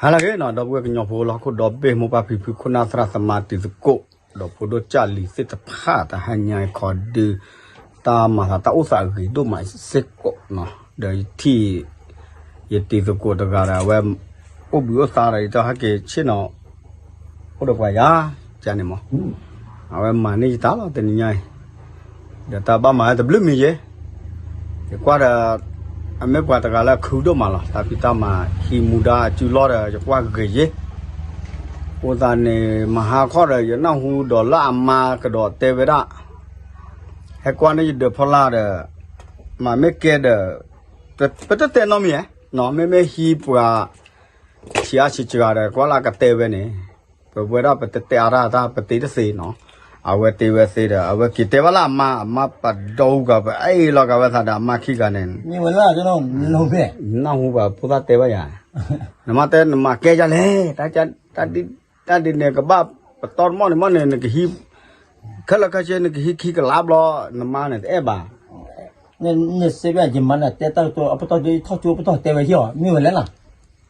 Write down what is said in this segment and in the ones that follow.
ဟါလၢအဂ့ၤနီၤ ဒီပုၢ်ဝဲၢ်ကညီဖိလၢဟီၣ်ခိၣ်ဒီဘ့ၣ် မိၢ်ပၢ်ဖံဖု ခိၣ်နၢ်သရၣ်သမါတံၤသကိး ဒီးဖိဒိၣ်ကၢ်လံၤသ့ၣ်တဖၣ် တဟါညါအံၤခီဒု တၢ်မၤသးတၢ်အိၣ်သးအဂ့ၤဒိၣ်မးစ့ၢ်ကီးနီၤ ဒီးယထံၣ် ယတံၤသကိးတဂၤဒီး အဝဲအိၣ်ဘှံးအိၣ်သါဒီး ယတဟဲက့ၤဆ့ၣ်နီၤ အိၣ်ဒီးပှၤယၤ ကန့ၣ်မး အဝဲမၤန့ၢ်ယတၢ်လီၤ တနံၤညါအံၤ ဒီးတၢ်ဘၣ်မၤဝဲတဘျုးမံၤယဲ ယကွၢ်ဒီး အမ့ၢ်ပှၤတဂၤလၢအခုဒိၣ်မးလီၤ တၢ်ဖံးတၢ်မၤ ဟံးမူဒါအစုလီၢ်ဒီး ယကွၢ်ဂ့ၤယဲ အဃိသတးန့ၣ် မဟါခီဒီး ယနၢ်ဟူဒီးလၢအမါကဒီးတဲဝဲဒၣ် ဟဲကွၢ်န့ၢ်ယဒၢးဖီလာ်ဒီး မၤမ့ၢ်ကဲဒီး ပတတဲနီတမံၤဧါ မ့မ့ၢ်ဟံးပှၤ ဆံးအါဆံးစှၤဒီး ကွၢ်လၢအကတဲဝဲန့ၣ် ပဝဲဒၣ်ပတတဲအါတၢ်တၢ်ပတ့တသ့နီၤ အဝဲတ့ဝဲသ့ဒီး အဝဲက့ၤတဲဘၣ်လၢအမါ အမါပဒီအူဂၤ ပအဲၣ်လီၤဂာ်ဝဲသးဒီးအမါခံဂၤန့ၣ် နၢ်ဟူဘၣ်ဖိသၣ်တဲဘၣ်ယၤ နမါတဲနမၤကဲယၤလဲၣ် တၢ်ဒ်န့ၣ်ကဘၣ်ပတီၢ်တမီၢ်န့ၣ်မီၢ်န့ၣ် နကဟံး ခဲလၢာ်ခဲဆ့ နကဟံးခံကလးဘျီ နမါန့ၣ်တအဲၣ်ဘၣ် နစ့ဘၣ်ယမါန့ၣ် တဲတၢ်ကတိၤအပတီၢ်ဒ်ထီၣ်ကၠိပတီၢ်တဲဝဲယီၤ မ့ၢ်ဝဲလဲၣ်နီၤ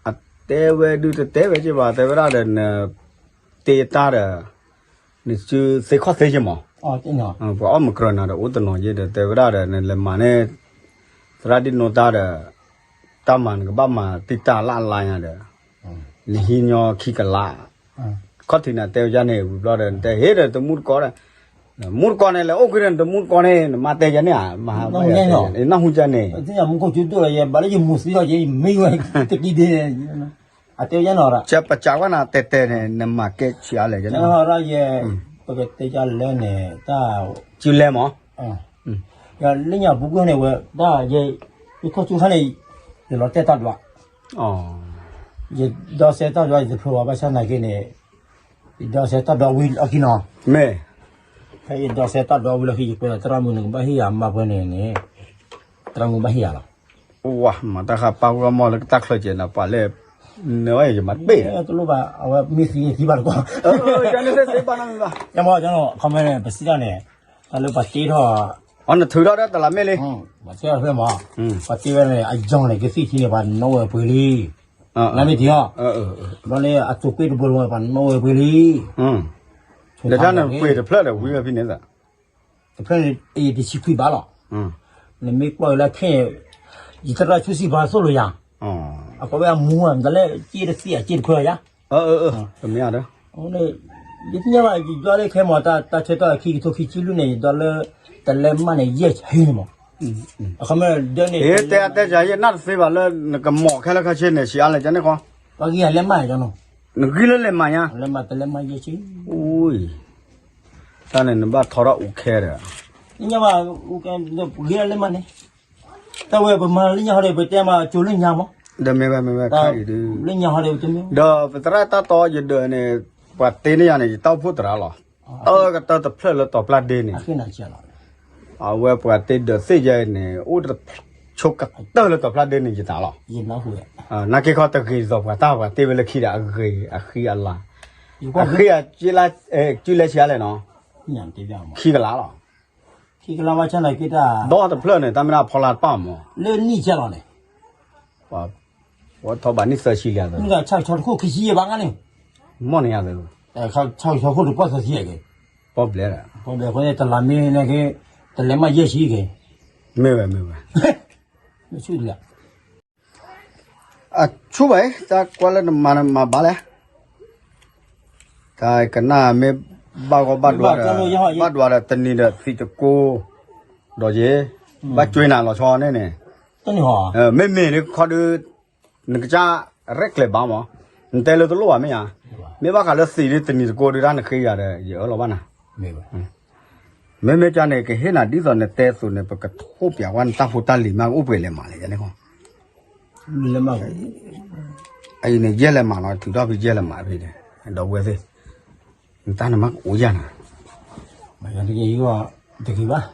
အတဲဝဲဒုးတတဲဝဲက့ဘၣ် တဲဝဲဒၣ်ဒီးန တ့တၢ်ဒီး နစုသ့ခီၣ်သ့က့မး ပှၤအီၣ်မုၢ်ကြၢးနၤဒီးအိၣ်တနီၤယ့ဒီး တဲဝဲဒၣ်ဒီး နလဲၤမၤန့ၢ် သရၣ်ဒ်နိတၢ်ဒီး တၢ်မၤနကဘၣ်မၤတံၢ်တၢ်လၢအလါညါဒီး နဟံးညီခံကလး ခီၣ်ထံးနၤတဲဝဲဒ်န့ၣ် ဝံၤဘျီဒီး နတဲဟ့ၣ်ဒီးတမူတကိးဒီး မူတကိးန့ၣ် လဲၤအိၣ်ကွံာ်ဒီးနတမူတကိးန့ၣ် နမါတဲယၤန့ၣ်ဧါ မဟါ နၢ်ဟူကန့ၣ် မူခိၣ်ကၠူဒိၣ်လီၤ ယဘၣ်လၢယမူၤသံလီၤ ယမ့ၢ်ဝဲတကံဒ့ အတဲယၤနီၤ ပစးကွၢ်နၤတဲတဲန့ၣ် နမၤကဲဆံးအါလဲၣ် ယၤနီၤ ပကတဲယၤလဲၣ်န့ၣ် တၢ် စုလဲမး လၢညါပူၤကွံာ်န့ၣ်ဝဲ တၢ်ယ ယခီၣ်ဆူခါန့ၣ် ယလီၤတဲာ်တၢ်ဒွး ယဒီးစဲတၢ်ဒွး ယတဖျိဘၣ်ဘၣ်ဆၣ်နာ်က့န့ၣ် ယဒီးစဲတၢ်ဒွးဝံၤလီၢ်ခံနီၤ မ့ၢ် ဖဲယဒီးစဲတၢ်ဒွးဝံၤလီၢ်ခံ ယကွဲးဒီးသရၣ်မုၣ်န့ၣ် ကဘၣ်ဟ့ၣ်ယၤမါပှဲၤန့ၣ်န့ၣ် သရၣ်မုၣ်ဘၣ်ဟ့ၣ်ယၤလီၤ ဝါ မၤတၢ်ဃးပာ်ဝဲမီၢ်လၢတၢ်ချၢကဲးနၤ ပှၤလၢ နဝဲယမၤတဘ့ၣ် တလိၣ်ဘၣ် အဝဲမ့ၢ်သံသံဘၣ်တကွၢ် တၢ်န့ၣ်သ့သ့ဘၣ်နီတမံၤဘၣ် ယမီၢ် ခီမ့ၢ်န့ၣ် ပစံးတၢ်န့ၣ် တၢ်လၢပှၤတ့ထီၣ် အီ နထုးထီၣ်ဒီးတလးမ့ၢ်လံ ပှၤတ့ထီၣ်ဖဲမီၢ် ပှၤတ့ဝဲန့ၣ် အယီၤန့ၣ် ကသံၣ်ထံန့ၣ် ပှၤနီၣ်ဝဲပှ့ၤလံ နမ့ၢ်ထံၣ်အီၤ ဘျီန့ၣ် အတိာ်ကွ့တဘိလီၤ ပှၤနီၣ်ဝဲပှ့ၤလံ ဒီးတၢ်န့ၣ်ပှ့ၤတဖျၢၣ်ဒီးဝံၤဝဲဖဲန့ၣ်သး တဖျၢၣ်န့ၣ် အံၤတဆံခွံဘးလီၤ နမ့ၢ်ကွၢ်ဝဲလၢခဲအံၤ ယသရၣ်ဆူစံးပှၤသိၣ်လိယၤ အကိးဝဲအမူ မတၤလဲၣ် က့တသံၣ်အက့တဖျၢၣ်ယၤ တမ့ၢ်ဒီး ယသ့ၣ်ညါဘၣ် ယဒွးလၢခဲမီၢ် တၢ်ဆၢကတီၢ်ခံကထိခံဆံလွံၢ်န့ၣ် ယဒွးလၢ တလဲမးန့ၣ် ယဲၢ်ဆံန့ၣ်မီၢ် အခီမ့ၢ်ဒၢန့ၣ် တဲအတဲယၤ ယနၢ်တသ့ဘၣ်လၢ နကမီၢ်ခဲလၢာ်ခဲဆ့န့ၣ် ဆံးအါလဲၣ် ကန့ၣ်ဃီ ပှၤဂံၢ်ယၤလဲမး နဂံၢ်လၢလဲမးညါ လဲမး တလဲမး ယဲၢ်ဆံ တၢ်န့ၣ်နဘၣ်ထီထီၣ်အူခဲဒီး သ့ၣ်ညါဘၣ် အူခဲ ဂံၢ်လၢလဲမးန့ၣ် တၢ်ဝဲပမၤလၢညါဟီဒီး ပတဲမၤကၠိလၢညါမး ဒီးမ့ၢ်ဝဲမ့ၢ်ဝဲ လၢညါဟီဒီး ပတမ့ၢ် ဒီးပသရၣ်တၢ်တီယဒၢးန့ၣ် ပှၤတ့န့ၢ်ယၤန့ၣ် ယတၢ်အိၣ်ဖှိၣ်သရၣ်လီၤ တၢ်ကတၢၢ်တဖျၢၣ်လၢတီၤပျၢ်ဒ့န့ၣ် အဝဲပှၤတ့ဒၢးသ့ၣ်ယဲန့ၣ် အိၣ်တဆိကတၢၢ်လၢတီၤပျၢ်ဒ့န့ၣ် ယသးလီၤ နာ်က့ခီတဂ့ၤဒ်သိးပှၤတၢ် ပှၤတ့ဝဲလၢခံဒီး အဂ့ၤ အဃံအလၤ အဃံအ ကုလဲဆံးအါလဲၣ်နီၤ ခံကလးလီၤ ခံကလးဘၣ်ဆၣ်နာ်က့တၢ် ဒီတဖျၢၣ်န့ၣ် တၢ်မ့ၢ်ဒၣ်ဖီလာ်တပၣ်မး လၢနံၣ်ဆဲလီၤန့ၣ် ပှၤထီၣ်ဘၣ်နံၣ်သၢဆံလံ ဆၣ်ကဆီတခိၣ်ခံဆံယဲၢ်ဘၣ်ဂၤန့ၣ် မ့ၢ်န့ၣ်ယၤသ့ ဆၣ်ကဆီတခိၣ်တပီၢ်သၢဆံယဲၢ်က့ၤ ပီၣ်ဘျဲၣ် ပီၣ်ဘျဲၣ်ဃိန့ၣ် တလးမ့ၢ်န့ၣ်က့ တလဲမးယဲၢ်ဆံက့ၤ မ့ၢ်ဝဲမ့ၢ်ဝဲ မ့ၢ်ဆူၣ်လံ အဆူၣ်ဘၣ် တၢ်ကွၢ်လၢနမၤန့ၣ်မၤဘၣ်လဲၣ် တၢ်ကနၣ်မ့ၢ်ဘၣ်ဂီၢ်ဘၣ်ဒွးဒီး ဘၣ်ဒွးဒီးတနံၤဒီးသံးတကိး ဒီးယဲ ဘၣ်ကွ့နၤလီၤဆီန့ၣ်န့ၣ် မ့မ့ၢ်ဒ်ခီဒု နကစၢ်ရဲၣ်ကျဲၤဘၣ်မး နတဲလၢတလိၣ်ဘၣ်မ့ၢ်ဧါ မ့ၢ်ဘၣ်ဃးလၢသံးဒ်တနံၤတကိးဒုတၢ်နဃ့ယၤဒီး ယအၢၣ်လီၤဘၣ်နၤ မ့မ့ၢ်ကန့ၣ် ကဟ့ၣ်နၤဒ်သိးနတဲအသိးန့ၣ် ပကထိၣ်ပျးဝဲနတၢ်ဖိတၢ်လံၤမး ကအိၣ်ပှဲၤလဲၤမးလဲၣ် ယန့ၣ်ဃီ အံၤန့ၣ်ယဲၢ်လဲၤမးနီၤ ထုးထီၣ်ဖဲယဲၢ်လဲၤမးဖဲဒီး ဒီပုၢ်ဝဲၢ်သ့ၣ် နတၢ်န့ၣ်မးကအိၣ်ယၤနၤ တဂ့ၤဘၣ်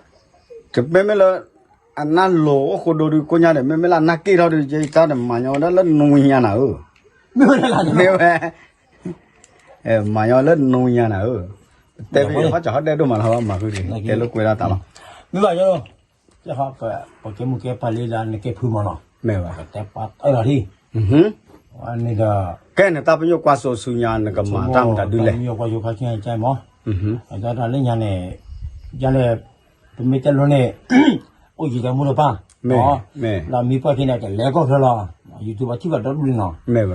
ကမ့မ့ၢ်လၢ အနၢ်လိၤအိၣ်ဃိဒိဒုကိညါဒီး မ့မ့ၢ်လၢအနၢ်က့ၣ်ထီၣ်ဒု ယတၢ်န့ၣ်မၤညီဝဲဒၣ်လၢနူညါနၤဧၢ မ့ၢ်ဝဲ မၤညီလၢနူညါနၤဧၢ တဲဖဲဟီၣ်စးဟီၣ်ဒဲးဒိၣ်မးလီၤ မၤဃုတဂ့ၤ တဲလိာ်ကွဲဒၣ်တၢ်လီၤ မ့ၢ်ဘၣ်ညီ ပကဲမူးကဲပှၤလံလၢနကဲဖုမးနီၤ မ့ၢ်ဘၣ် ပကတဲပှၤတၢ်လီၤဒ် န့ၣ်ဒီး ကဲန့ၣ် တၢ်ပညိၣ်ကွၢ်စိဆူညါ နကမၤတၢ်မတၤဒုလဲၣ်. တၢ်ပညိၣ်ကွၢ်စိခါဆူညါမး, အတၢ်လၢညါန့ၣ် ယလဲၣ် ပမ့ၢ်တဲလိၤန့ၣ် အိၣ်ယံၤဒီးမိၢ်ဒီးပၢ်, ဒီးမ့ၢ်ပှၢ်က့ၤန့ၣ် တလဲၤကီၢ်ချၢလီၤ, YouTube ထံၣ်ဘၣ်ဒီဒူၣ်လံ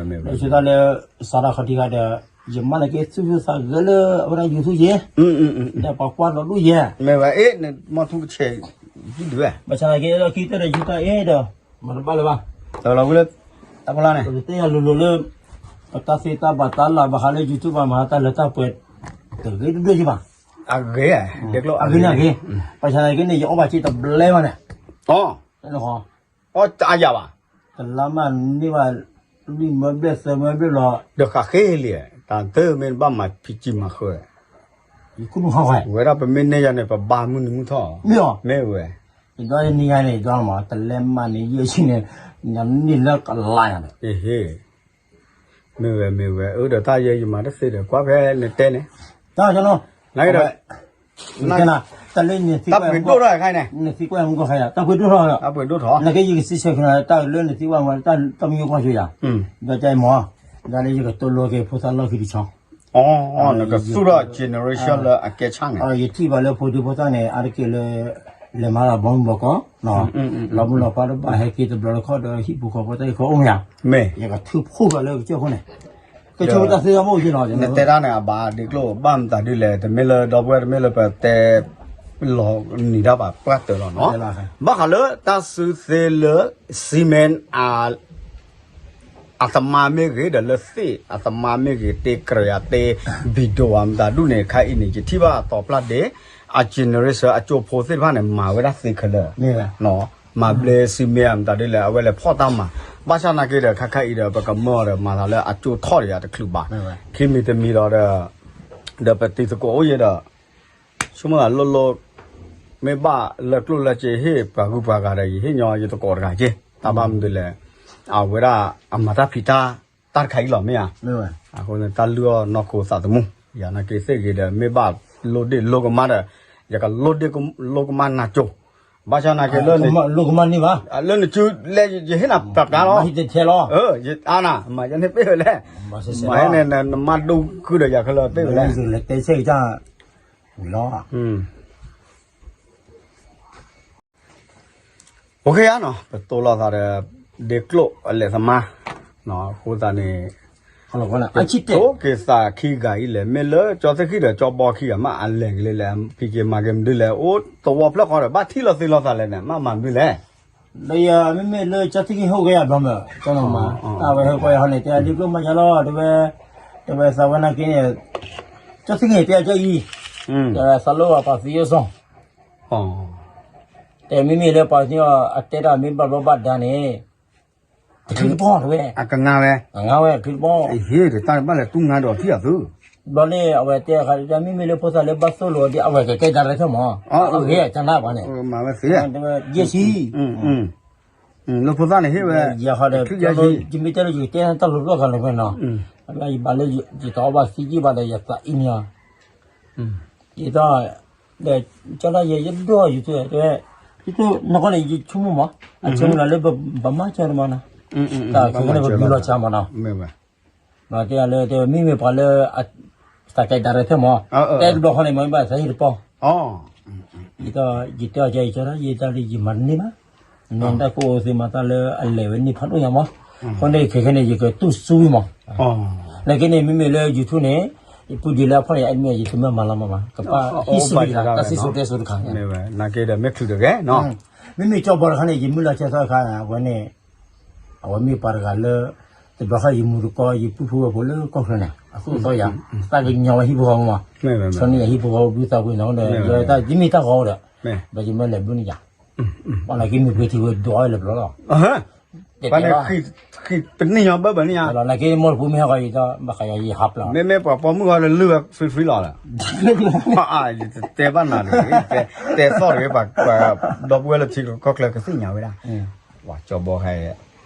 နီၤ, ဒီးဆိသၣ်လၢ စးထီၣ်ခီၣ်ထံးခါဒီး ယမၢလၢက့ၤသူၣ်ဆူၣ်သးဂဲၤလၢအဝဲဒၣ် YouTube ယဲ, ဒီးပှၤကွၢ်ဒီဒူၣ်ယဲ, မ့ၢ်ဝဲအ့ၣ် နမီၢ်ထူကဆဲး ဒ်ဝဲ, ဘၣ်ဆၣ်သနာ်က့လၢခံတၢ်ဒီး YouTube အ့ၣ်ဒီး မၤတဘၣ်လၢၤဘၣ်, တလီၤဝံၤလၢ တၢ်ဖီလာ်န့ၣ် ပကတဲယၤလိၤလိၤလၢ ပတၢ်သ့တၢ်ဘၣ်တၢ်လၢ်ဘၣ်ဃးလၢ YouTube ဘၣ်မၤတၢ်လၢတၢ်ပှဲၤ တဂ့ၤတဒွဲၣ်ယဘၣ်, အဂ့ၤ, အဂ့ၤန့ၣ်ဂ့ၤ, ဘၣ်ဆၣ်သနာ်က့န့ၣ် ယအီၣ်ဘၣ်စ့တဘျဲဘၣ်န့ၣ်, အီၣ်တအါယၤဘၣ်, တလါမးန့ၢ်ဘၣ် လွံၢ်မၢဘျဲၣ်သၢမၢဘျဲၣ်လီၤ, ဒီးဃးဃ့လံ, တၢ်တမ့ၢ်ဘၣ်မၤဖံးကံမၤဃၢၤ, ယကူၣ်မုၢ်ဟီၣ်ဝဲ, ဝဲဒၣ်ပမ့ၢ်န့ၢ်ယၤန့ၣ် ပဘါမုၢ်နံၤမုၢ်ထီၣ်, မ့ၢ်အီၤ, မ့ၢ်ဝဲ, ယဒွးန့ၢ်ယၤန့ၣ် ယဒွးမး တလဲမးန့ၣ် ယဲၢ်ဆံန့ၣ် နန့ၢ်လၢကလါယၤန့ၣ်, မ့ၢ်ဝဲ မ့ၢ်ဝဲ အၢ ဒီးတၢ်ယဲယမၤတသ့ဒီး ကွၢ်ဖဲနတဲန့ၣ်, တၢ် နကဲဒီး တၢ်လၢနသံကွၢ် တၢ်ပှ့ၤဒိၣ်ထီၣ်ခါန့ၣ်, နသံကွၢ်မူကီၢ်ခါယၤ တၢ်ပှ့ၤဒိၣ်ထီၣ်, တၢ်ပှ့ၤဒိၣ်ထီၣ် နကဲယကစံးဆၢက့ၤနၤ တၢ်လၢနသံကွၢ်မူ တၢ်တမံၤကွၢ်ဆိယၤ, ဒီးကဲမး, ဒီးလၢယကတိၤလိက့ၤဖိသၣ်လီၢ်ခံတဆီ, အီ နကသူၣ်ထီၣ် generation လၢအကဲဆၣ်န့ၣ်, ယထံၣ်ဘၣ်လၢဖိဒံဖိသၣ်န့ၣ် အါတက့ၢ်လၢ လဲၤမၤလၢဘီမုၢ်ဘီကီး, လီၤမုၢ်လီၤဖးတဘၣ်ဟဲက့ၤတဘျီတခီၣ်ဒီးဟံၣ်ပူၤဃီဖိသၣ်အံၤဃီအိၣ်မးယၤ, ယကထုးဖှိၣ်ဃာ်လၢကစၢၢ်ခိၣ်န့ၣ်, ကစၢၢ်ခိၣ်တၢ်သ့တၢ်ဘၣ်အိၣ်က့ၤလီၤ, နတဲတၢ်န့ၣ် အဘၣ်ဒ့ကျိၣ် ဘၣ်မတၤဒ်လဲၣ် တမ့ၢ်လၢဒီပုၢ်ဝဲၢ် တမ့ၢ်လၢပတဲ လီၤနံၤတၢ်ဘၣ်ပှၢ်တၢၢ်လီၤနီၤ, ဘၣ်ဃးလၢတၢ်စုသ့လၢ စံမ့ၢ် အသမါမ့ၢ်ဂ့ၤ ဒီးလၢသ့ၣ်အသမါမ့ၢ်ဂ့ၤ တ့ကြၢးယၤတ့ video အမတၤဒူၣ်န့ၣ် ခါအံၤန့ၣ် ယထံၣ်ဘၣ်အသီပျၢ်ဒ့ အ generation အကၠိဖိသ့ၣ်တဖၣ်န့ၣ် မၤဝဲဒၣ်သ့ခဲလၢာ်, မၤဘျ့စံမ့ၢ်အမတၤဒ်လဲၣ် အဝဲလဲၤဖီၣ်တၢ်မၤ, ဘၣ်ဆၣ်သနာ်က့ဒီး ခါခါအံၤဒီး ပကမၢဒီးမၤသးလၢအကၠိထီၣ်ဒီးယၤတချုးဘၣ်, ခံမံၤတမံၤဒီး ဒီးပတံၤသကိးအိၣ်ယဲဒီး ဆိကမိၣ်သးလိၣ်လိၣ် မ့ၢ်ဘၣ်လၢကျိၣ်လၢစ့ဟ့ၣ်ပှၤဂုၤပှၤဂၤဒီး ယဟ့ၣ်ညီယသကိးတဂၤက့, တၢ်ဘၣ်မနုၤလဲၣ်, အဝဲဒၣ်အမၤတၢ်ဖံးတၢ် တၢ်တခါအံၤလီၤမ့ၢ်ဧါ, အဃိန့ၣ် တၢ်လုၢ်အီၣ်နီၢ်ခိသးသမူ, ယၤနာ်က့သ့ၣ်ဂ့ၤဒီး မ့ၢ်ဘၣ်လိၣ်ဒ့ၣ်လိၣ်ကမၣ်ဒီး ယကလိၣ်ဒ့ၣ်လိၣ်ကမၣ်နၤကၠိ, ဘၣ်ဆၣ်သနာ်က့လၢ လိၣ်ကမၣ်န့ၣ်ဘၣ်, လၢနစုလဲ ယဟ့ၣ်နၤပျးပျါလီၤ, အါနၤ မၤယဲန့ၣ်ပ့ၢ်ဝဲလဲၣ်, မၤဟဲန့ၣ် နမါဒိၣ်ခုဒီးယၤခဲလၢာ်ပ့ၢ်ဝဲလဲၣ်, ဝံၤလီၤ အိၣ်ခ့ဧါနီၤ ပတိၢ်လိာ်သးဒီး ဒ့ကျိၣ်အလဲၤသမါ, အဃိသတးန့ၣ် ပတိၢ်က့ၤသးခံဂၤအံၤလဲၣ် မ့ၢ်လၢကၠီသ့ၣ်ခံဒီးကၠီဘီခံဂၤမး အလဲၤကလဲၤလဲၣ် ဖံးက့ၤမၤက့ၤမနုၤလဲၣ် အိၣ်သဝီဖျၢၣ်ဃီဒီး ဘၣ်ထံၣ်လိာ်သ့လိာ်သးလဲၣ်န့ၣ် မ့ၢ်မၤမနုၤလဲၣ် ဒီးယမ့မ့ၢ်လၢကၠီသ့ၣ်ခံဟိၣ်က့ၤယၤဘျီမး ကၠီနီၤမး တၢ်ဝဲဟဲကွၢ်ယၤဟီန့ၣ် တဲဒ့ကျိၣ်မၤယၤလီၤ တဲဝဲ တဲဝဲသးဝဲနာ်က့န့ၣ် ကၠီသ့ၣ်ခံတဲအကၠီအံၤ တဲဝဲသးလိၣ်အပာ်သံယိၣ်စီ တဲမ့မ့ၢ်လၢပှၤသ့ၣ်အီၤ အတဲတၢ်မ့ၢ်ဘၣ်ဘျီဘၣ်ဒါန့ၣ် တချုးတပီၢ်တဲဝဲ အကငါဝဲ အငါဝဲတချုးတပီၢ် ဟ့ၣ်တၢ်ဘၣ်လဲၤတူၢ်ငါဒီးထံၣ်အသု ဘျီန့ၣ် အဝဲတဲအခါ မ့မ့ၢ်လၢဖိသၣ်လၢဘၣ်သိၣ်လိာ်ဒ်အဝဲကကဲဒါရဲထၢၣ်မး အဂ့ၤကနၣ်ပှၤန့ၣ် မၤဝဲသ့ ယဲၢ်ဆံ လၢဖိသၣ်န့ၣ်ဟ့ၣ်ဝဲ ယၤဃီဒီး ယမ့ၢ်တဲလၢယကတဲတၢ်လိၤလိၤဂၤလိၤဖဲနီၤ ယဘၣ်လၢယတအီၣ်ဘၣ်သံယံၣ်ဘၣ်ဒီးယသးအံၤန့ၣ် ယသး ဒီးကၠီဒၣ်ယဲ ယဒိၣ်ယၤသုတဲ ယသးနီၢ်ကီၢ်န့ၣ် ယဆိကမိၣ်မး အဆိကမိၣ်လၢလၢပဘၣ်မၤကၢၤတမးနီၤ တၢ်ခဲန့ၣ်ပဘုလီၤဆါမးနီၤ မ့ၢ်ဝဲ ဒီးတဲလၢတဲမ့မ့ၢ်ပှၤလၢ သးကဲဒါရဲထၢၣ်မး တဲတဘျီဃီန့ၣ် မ့ၢ်ဘၣ်သးဟ့ၣ်တပီၢ် ယတဲအီၤကဲ ယကၠီဒၣ်ယဲ တၢ်လၢယမၤတန့ၢ်ဘၣ် နတၢ်ကအိၣ်သ့မၤသးလၢအလဲၤဝဲန့ၣ်ဖးဒိၣ်ညါမး အဃိန့ၣ်ခဲခဲန့ၣ် ယကတူၢ်စူဝံၤမး နာ်က့န့ၣ် မ့မ့ၢ်လၢ YouTube န့ၣ် ယပုၢ်ဒံးလၢအဖီၣ်န့ၣ် အမ့ၢ်ယတမ့ၢ်မၤလီၤမးဘၣ် ကပၣ်ဟံၣ်စူဝံၤတဂၤ တၢ်စံၣ်စိၤတဲစိၤတခါ နာ်က့ဒီးမ့ၢ်ချုးတဂဲၤနီၤ မ့မ့ၢ်ကၠီဘီတခါန့ၣ် ယမုၢ်လၢ်ဆၢသီတခါ အဝဲန့ၣ် အဝဲမ့ၢ်ပှၤတဂၤလၢ တဘျီဃီယမူတကီ ယပုၢ်ဖိဝဲၢ်ဖိလၢကီၢ်ချၢန့ၣ် အသူၣ်အသီယၤ သးကညီၤဝဲဟံၣ်ဖိဃီဖိမး ဆီန့ၢ်ယၤဟံၣ်ဖိဃီဖိဘုသးပှ့ၤနီၤဒီး ယတၢ်ယမ့ၢ်တၢ်ဂီၤဒီး ဘၣ်ယမ့ၢ်လဲၤဘုန့ၣ်ယၤ ပှၤနာ်က့မုၢ်ပှ့ၤထံဝဲဒွးဝဲလၢပျီလီၤ ပှၤန့ၣ်ဃံးပနံၣ်ညီဘၣ်ဘၣ်န့ၣ်ယၤ လီၤနာ်က့မိၢ်တပူၤမ့ၢ်ဟးဂီၤယံၤဒီး ဘၣ်ဃးယၤယဟးပျီ မ့မ့ၢ်ပှၤပိာ်မုၣ်ဂီၤလၢလုၢ်ဝဲ free free လီၤ ယတဲဘၣ်နၤန့ၣ် တဲသီၣ်တဂ့ၤ ပှၤဒီပုၢ်ဝဲၢ်လၢထံကီၢ်ချၢကသ့ၣ်ညါဝဲဒၣ် ပှၤကၠီဘီဟဲ